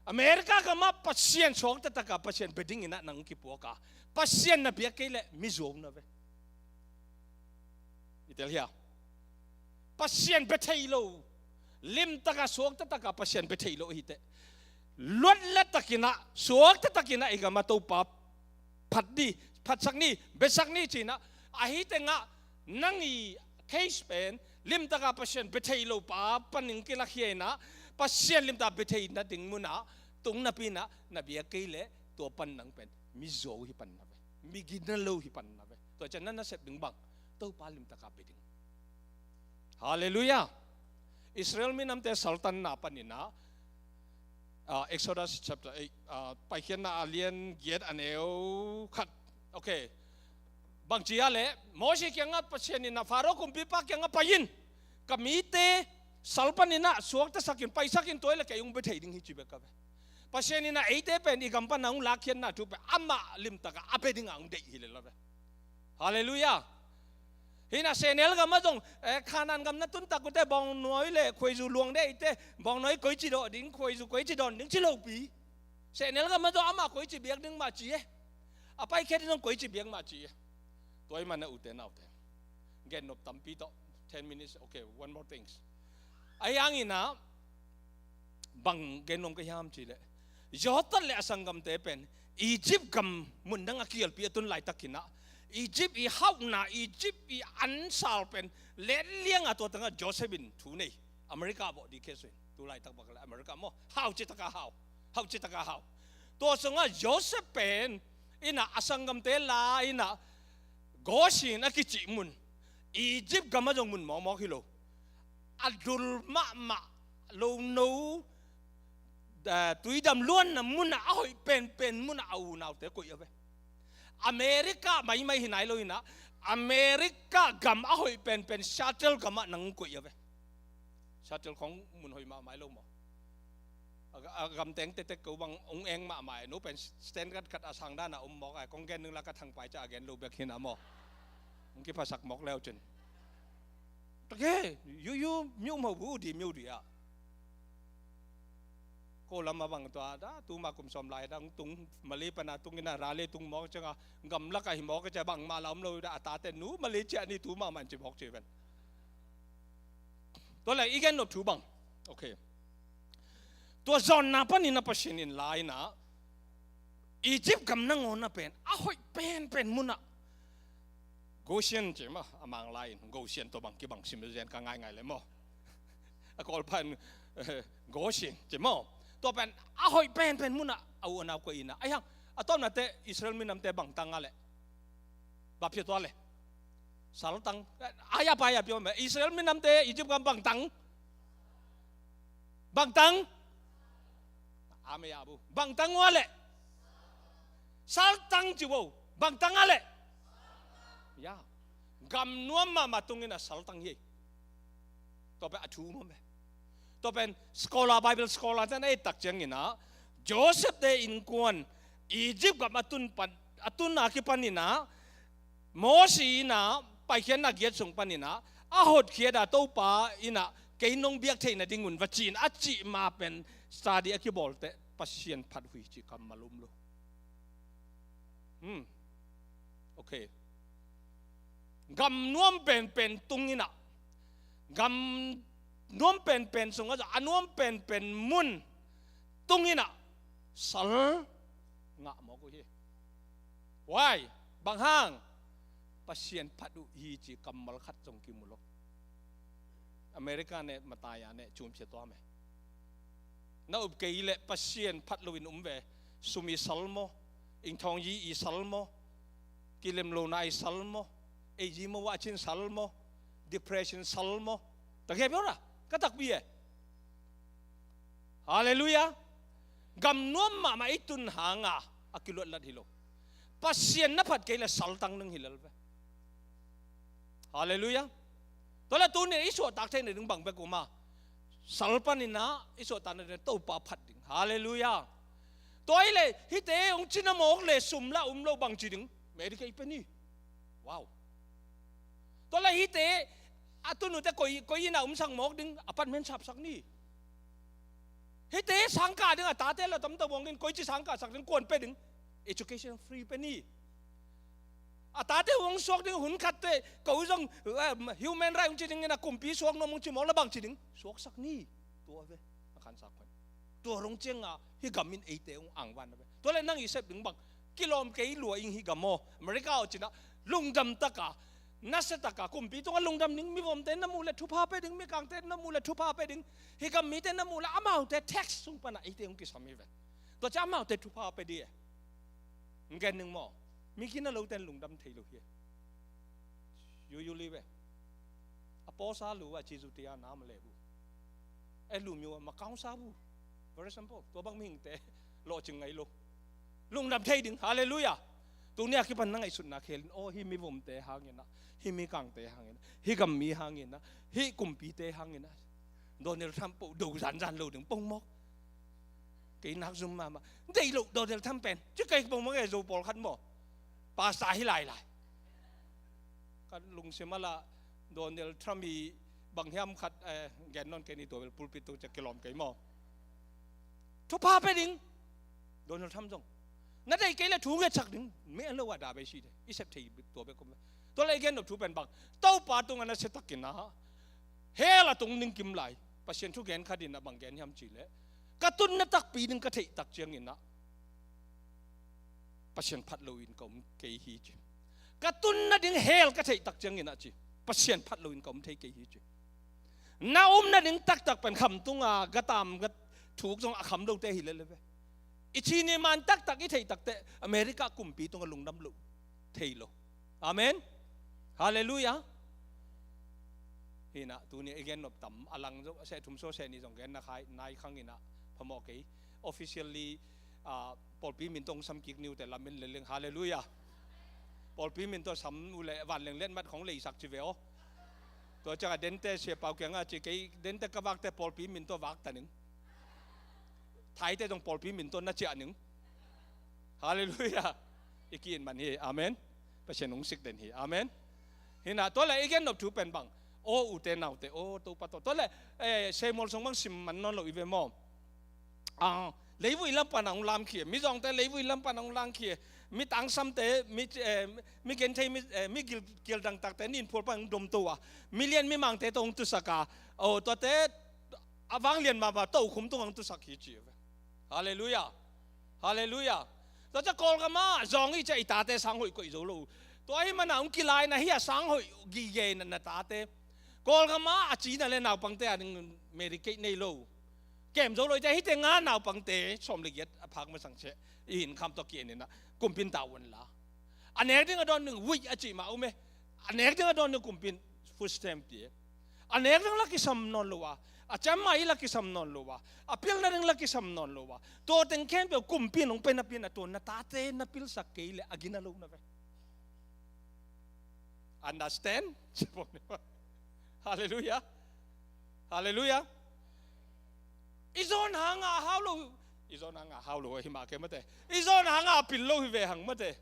America gam ah Pasian suakta tak a Pasian bia dingin ah nang kipuak a, Pasian na biak kei leh mizuau na ve. I tel hia? Pasian bia thei lo, limtak a suakta tak a Pasian bia thei lo hi teh, luat lat takin ah, suakta takin ah i gam ah Topa phat ni, phatsak ni, biasak ni ci-in ah, ahi teng ah nang i case pen limtak a Pasian bia thei lo pa panin kilakhia in ah, Pasian limtak bia thei nading mun ah tung napi in ah na biak kei leh tua pan nang pen mizuau hi pan na ve, migina lo hi pan na ve. Tua ciang na nasep ding bang, Topa limtak a bia ding. Halleluiah. Israel minamte saltanna panin ah, ah, Exodus chapter eight, ah, Paikhiatna a lian giat a neu khat. Okay. Bang ci a leh, Moses kiangah Pasian in ah, Faro kumpipa kiangah pai in, ka mite sal panin ah suaktasak in, paisak in, tua hi leh kei hong bia thei ding hi ci bek a ve. Pasian in ah eite pen i gam pan a hong lakkhiatna thu pen amah limtak a a bia ding a hong deih hi lel a ve. Halleluiah. Hi in ah sehnel gam ah zong, eh, Kanaan gam na tun tak uh teh bawngnawi leh khuaizu luang ding hi teh, bawngnawi koici dawh ding, khuaizu koici dawn ding ci lopi. Sehnel gam ah zong amah koici biak ding mah ci e. A paikhiat in zong koici biak mah ci e. Tua ahih manin ah ute naute, gennop tampi tawh, ten minutes, okay, one more things. Ahi hangin ah bang gen nuam ka hiam cih leh, Jotham leh a sanggamte pen Egypt gam mundang a kialpi a tun laitakin ah, Egypt i hauhna, Egypt i ansal pen let liang a, tua teng ah Joseph in thu nei. America bawh ding case uh in, tu laitak bang leh America maw, hau cih tak a hau, hau cih tak a hau. Tua sungah Joseph pen in ah a sanggamte la in ah Goshen a kicih mun, Egypt gam ah zong mun mawkmawk hi lo, a dul mahmah, lono, eh, tuidam luanna mun ah a hoih penpen mun ah a unaute koih a ve. America maimai hi nai lo in ah, America gam a hoih penpen Seattle gam ah nang koih a ve. Seattle khong mun hoih mahmah hi lo maw? A, a gam teng tektek ko bang hong eng mahmah e, no pen standard khat a sang dan a om mawk a, kong gen ning la ka thangpai ca a gen lo bek hi na maw? Hong kiphasak mawk leu cin. Tak e, yu yu miu mawk bu di miu di a. Ko lam a bang tua da, tu ma kum sawm lai da, tung Malay pan a tung in a, Raleigh tung mawk ciang a, gamlak a hi mawk ciang bangmah la om lo da, a tate nu Malay ciah ni tu ma man ci mawk ci ven. Tua leh i gen nop thu bang. Okay. Tua zawnna panin a Pasian in la in a, Egypt gam nangawn a pen a hoih penpen mun ah, Goshen ci maw, a Mang la in Goshen tua bang kibang sim zen ka ngaingai leh maw. A Kawlpa in, eh, Goshen ci maw. Tua pen a hoih penpen mun ah a u a nau koih in a. Ahi hang, a tawpna teh Israel minamte bangtang a leh, bang pia tua leh, saltang. Ahi a pai a pia meh, Israel minamte Egypt gam bangtang. Bangtang. Amen a bu. Bangtang ua leh, saltang ci vo. Bangtang a leh, ya, gam nuam mahmah tung in a saltang hi. Tua pen a thu maw meh. Tua pen scholar, Bible scholar ten a et tak ciangin a, Joseph te innkuan Egypt gam a tun pan, a tun a kipan in a, Moses in a Paikhiatna giat sung panin a, a hotkhiat a, Topa in a kei nong biak theih nadingun va ci in a cih ma pen study a kibawl teh Pasian phat uh hi cih kammal om lo. Hmm. Okay. Gam nuam penpen tung in a, gam nuam penpen sungah a nuam penpen mun tung in a, sal ngah mawk uh hi. Why? Bang hang? Pasian phat uh hi cih kammal khat zong kimu lo. America ne matai a ne cumsia tua meh. Na up kei leh Pasian phat loin um ve. Sum i sal maw, ingthawngyi i sal maw, kilemlona i sal maw, eiji maw, wachin sal maw, depression sal maw. Tak e, biora ka takpi e. Halleluiah. Gam nuam mahmah i tun hanga a kiluatlat hi lo. Pasian na phat kei le saltang ding hi lel ve. Halleluiah. Tua le tuni i suahtak theih nading bang bek um a, sal panin ah i suahtakna ding Topa phat ding. Halleluiah. Tua hi le hihte hong cina mawk le sum la um lo bang ci ding? Medicaid pe ni. Wow. Tua le hihte a tunute koi, koi inn ah umsak mawk ding? Apartment sapsak ni. Hihte sangkah ding, a tate la tamta buang ding, koici sangkahsak ding, kuan pe ding? Education free pe ni. A tate hong suak ding hun khatte ko zong, eh, human right hong ci dingin a kumpi suak nuam hong ci mawk la bang ci ding? Suaksak ni. Tua ve. A khansak khuan. Tua rong cianga hih gam in eite hong angvan ve. Tua le nang i sep ding bang? Kilawm kei lua ing hih gam aw. America aw cina lungdam taka, nasia taka kumpi tunga lungdam ding, mivomte na muh le thupha pe ding, mikangte na muh le thupha pe ding. Hih gam mite na muh le amaute tax sung pana eite hong kisam hi ve. Tua cia amaute thupha pe ding e. Ngen ning maw? Mi gina loten lungdam thei lo hi. Yuyuli ve. A pawsa lu a cizutia na ma le bu. E lu miu a ma kaungsa bu. Very simple. Tua bang mihingte lawhcing ngai lo. Lungdam thei ding. Halleluiah. Tuni a kipan na ngaihsutna khelin, aw, hih mivomte hangin ah, hih mikangte hangin ah, hih gammi hangin ah, hih kumpite hangin ah, Donald Trump po do zanzan lo ding pongmawk. Kei nak zum mahmah. Deih lo Donald Trump pen ci kei pongmawk e, zo pawlkhat maw. Pasta hi lailai. Kan lungsim a la Donald Trump i bang hiam khat, eh, gen nawn kei ni, tua bel pulpit tung cia kilawm kei maw. Thupha pe ding. Donald Trump zong na deih kei le thu ngetsak ding. Meh lo a da bei si de. I sep thei tua bek om ve. Tua le i gen nop thu pen bang? Topa tunga nasia takin ah hell a tung ding kim lai. Pasian thu gen khatin ah bang gen hiam ci le, ka tunna takpi ding ka theih tak ciangin ah Pasian phat loin ka um kei hi ci. Ka tunna ding hell ka theih tak ciangin ah ci, Pasian phat loin ka um thei kei hi ci. Na umna ding taktak pen khamtunga gatam gathuk zong a kham lote hi lele ve. I ciniman taktak i theih takte America kumpi tunga lungdam lo thei lo. Amen. Halleluiah. Hinah tuni i gen nop tam a lang zong a seh thum so seh ni zong gen na khai nai khang inah phamawh kei. Officially, ah, pawlpi min tawh hong sam kik niute lamen leleng. Halleluiah. Pawlpi min tawh sam uh le vanleng letmat khong leisak ci ve aw. Tua ciangah dente siapau kiangah ci kei, dente ka vakte pawlpi min tawh vakta ning. Thaite zong pawlpi min tawh na ciah ning. Halleluiah. I ki-it man hi. Amen. Pasian hong sik den hi. Amen. Hinah tua le i gen nop thu pen bang? Aw ute naute, aw Topa tawh. Tua le, eh, Samuel sung bang sim man nawn lo i ve maw? Ah, leivui lam pana hong lamkhia. Mizawngte leivui lam pana hong lamkhia. Mi tangsamte, mi, eh, mi genthei, mi, eh, mi gil, gildangtakte ninphual pana hong domto a. Milian mimangte tawh hong tusak a. Aw tuate a vanglian mahmah tokhum tungah hong tusak hi ci ve. Halleluiah. Halleluiah. Tua cia Kawlgam ah zawng i cia i tate sang hoih koih zo lo. Tua hi mana hong kilaina hi a sang hoih gige na, na tate. Kawlgam ah a cina le naupangte a ding Medicaid nei lo. Kem zo lo i cia hite nga naupangte sawm le giat a phak masang ciah i income tawh ki-en inah kumpin ta uan la. A nek ding a dawn ding wih a cih mah um e. A nek ding a dawn ding kumpin food stamp ti e. A nek ding la kisam nawn lo a, a cam a i la kisam nawn lo a, a pilna ding la kisam nawn lo a, tua teng khempeuh kumpi in hong pe napi in a tua na tate na pilsak kei le a gina lo na ve. Understand? Halleluiah. Halleluiah. I zawn hanga a hau lo. I zawn hanga a hau lo ahi mah kei mate. I zawn hanga a pil lo hi ve hang mate.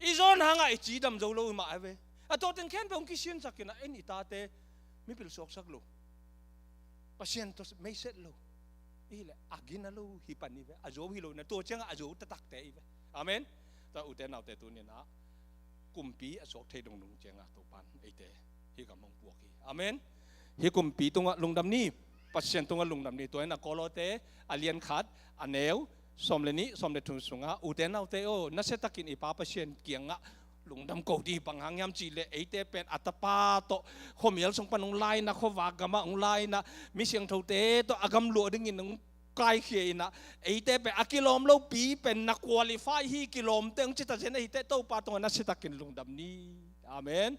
I zawn hanga i cidam zo lo hi mah a ve. A tawteng khempeuh hong kisiansak inah en i tate mipil suaksak lo. Pasian tawh meiset lo. I hileh a gina lo hi pan i ve. A zo hi lo na tua ciangah a zo taktakte i ve. Amen. Tua ute naute tuninah kumpi a suak thei dongdong ciangah Topan eite hih gam hong puak hi. Amen. Hih kumpi tungah lungdam ni. Pasian tungah lungdam ni. Tua inah Kolose a lian khat a neu sawm le nih sawm le thum sungah ute naute aw, nasiatakin i Pa Pasian kiangah lungdam ko dih bang hang hiam cihleh eite pen a tapa tawh khuamial sung pan hong laina, khuavak gamah hong laina, mi siangthote tawh a gam luah dingin hong kaikhia inah eite pen a kilawm lopi pen na qualify hi, kilawmte hong cita zen ahite Topa tungah nasiatakin lungdam ni. Amen.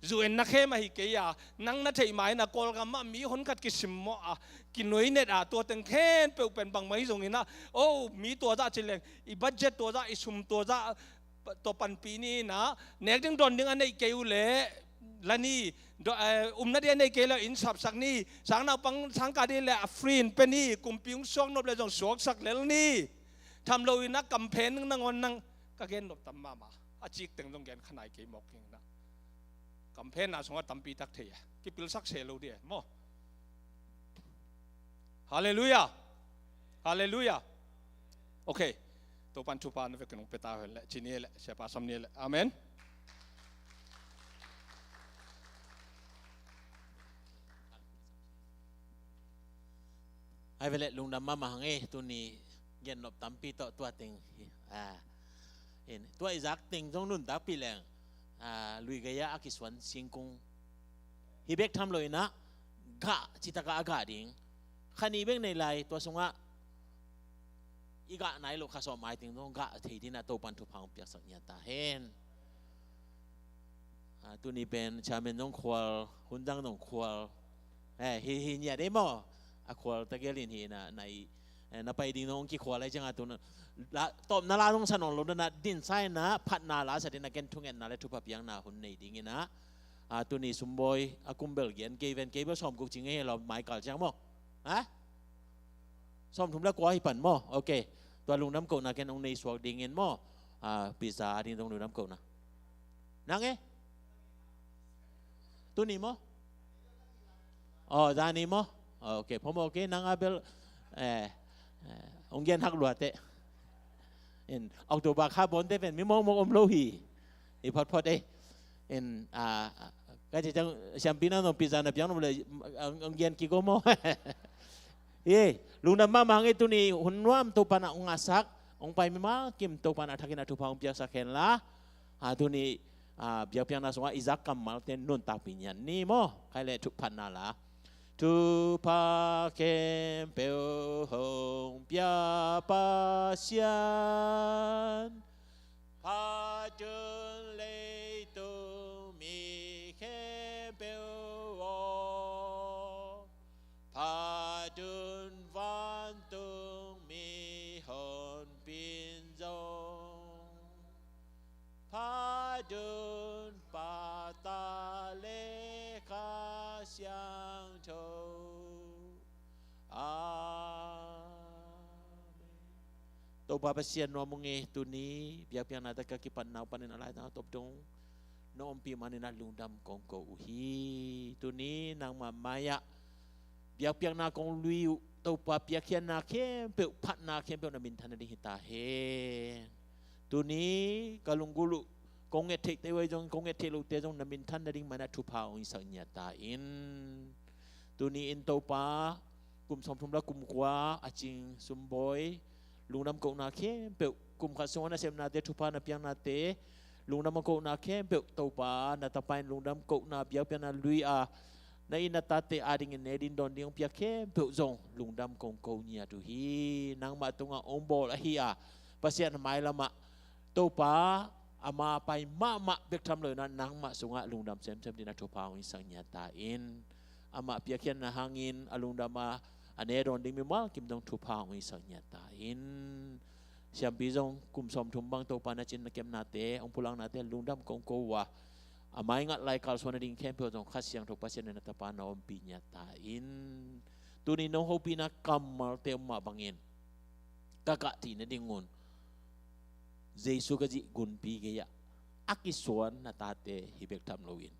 Zu en na khem ahi kei a, nang na theih ma in a Kawlgam ah mi honkhat kisimmawh a, kinuainet a, tua teng khempeuh pen bangmah hi zongin a, o, mi tua zah ci leng, i budget tua zah, i sum tua zah, tua panpih ni in a, nek ding dawn ding a neih kei uh leh la ni, do-, eh, umna ding a neih kei leh inn sapsak ni, sang naupang sang kah ding leh a free in pe ni, kumpi hong suak nop leh zong suaksak lel ni. Tham lo in a campaign nangawn nang ka gen nop tam mahmah. A cik teng zong gen kha nai kei mawk ing na. Campaign na sungah tampi tak thei a, kipilsak se lo ding e maw. Halleluiah. Halleluiah. Ok. Topan thupha na vekin hong pia ta hen leh, ci ni leh, Siapa Sam ni leh. Amen. Hai ve leh, lungdam mahmah hang e, tuni gen nop tampi tawh tua teng hi. Ah, in, tua i zak teng zong nuntakpih leng, ah, lui gei ah a kisuan singkung hi bek tham lo in a, gah citak a gah ding. Kha nih bek nei lai, tua sungah i gah nai loh kha sawm mai teng zong gah thei ding in a Topan thupha hong piaksak ngiat ta hen. Ah, tuni pen chairman zong khual, hun dang zong khual. Eh, hi, hi ngiat ei maw. A khual ta gel in hi na, na i, eh, na pai ding zong kikhual lai ciang a tu na, la, tawpna la zong sa nawn lo na, din sa in a, phatna la sa ding in a, ken thungetna leh thupha piakna hun nei ding in a. Ah, tuni sumbawi a kumbel gen kei ven, kei bel sawmguk ci ngei hi lo, mai kal ciang maw. Ha? Sawmthum leh kua hi pan maw. Ok. Tua lungdam kohna ken hong nei suak ding in maw. Ah, pizza a ding zong lungdam kohna. Nang e? Tuni maw? Oh, zani maw? Oh, ok, phomo, ok, nang a bel, eh, eh, hong gen hak lua teh. In, October kha bawn teh pen mi mawkmawk om lo hi. I photphot e. In, ah, ka ci ciang siampi na zong pizza na piang nop leh, hong, hong gen kik o maw. Hi, lungdam mahmah hang e, tuni hun nuam Topan a hong ngahsak, hong pai mimal kim Topan a thakin a thupha hong piaksak hen la. Ah, tuni, ah, biakpiakna sungah i zak kammalte nuntakpih ngiat ni maw. Khai leh thupha na la. Thupha khempeuh hong pia Pasian, phat un leitung mi khempeuh aw, phat un vantung mihonpi in zong, phat un Pa, Ta leh Kha Siangtho. Amen. Topa Pasian, nuam ung e, tuni biakpiakna tak a kipan nau panin a laitang a tawp dong na ompih manin a lungdam kong ko uh hi. Tuni nangmah mai-ah biakpiakna kong lui uh, Topa, piakkhiatna khempeuh, phatna khempeuh na minthan nading hi ta hen. Tuni ka lunggulh uh, kong nget theihte uh ahi zong, kong nget theih lohte zong na minthan nading mai-in a thupha hong hisak ngiat ta in. Tuni in Topa, kum sawmthum leh kum kua a cing sumbawi, lungdam kohna khempeuh, kum khat sungah nasepnate, thupha na piaknate, lungdam a kohna khempeuh, Topa, na tapa in lungdam kohna biakpiakna lui a, na in na tate adingin ne ding dawn ding hong piak khempeuh zong lungdam kong ko ngiat uh hi. Nangmah tungah hong bawl ahi a, Pasian mailamah Topa, ama pai mahmah bek tham lo in a, nangmah sungah lungdam semsem dingin a thupha hong hisak ngiat ta in. Amah piakkhiatna hangin a lungdam a, a ne dawn ding mimal kim dong thupha hong hisak ngiat ta in. Siampi zong kum sawmthum bang Topa na cin na kepnate, hong pulaknate lungdam kong ko uh a, a mai ngat lai kalsuan nading khempeuh zong Kha Siangtho Pasian in na tapa na ompih ngiat ta in. Tuni nong hopihna kammalte om mah bangin ka gah theih nadingun Jesu Khazih gunpi gei-ah a kisuan na tate hi bek tham loin,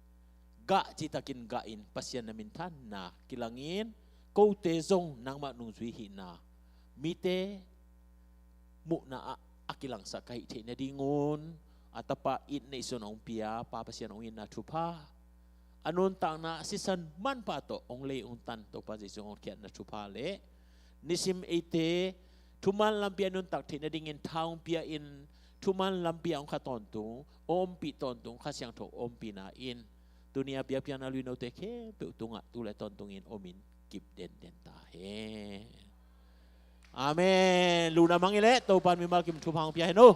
gah citakin gahin Pasian na minthanna kilangin, kote zong nangmah nungzui hihna, mite muhna ah a kilangsak ka hih theih nadingun a tapa it neihsun hong pia Pa Pasian hong itna thupha, a nuntakna sisan manpha tawh hong lei hong tan Topa Jesu hong hotkhiatna thupha leh nisim eite thuman lampi a nuntak theih nadingin tha hong pia in, thuman lampi a hong kha tawntung, ompih tawntung Kha Siangtho ompihna in tuni a biakpiakna lui note khempeuh tungah tu leh tawntungin omin kip denden ta hen. Amen. Lungdam hang i leh Topa in mimal kim thupha hong pia hen aw.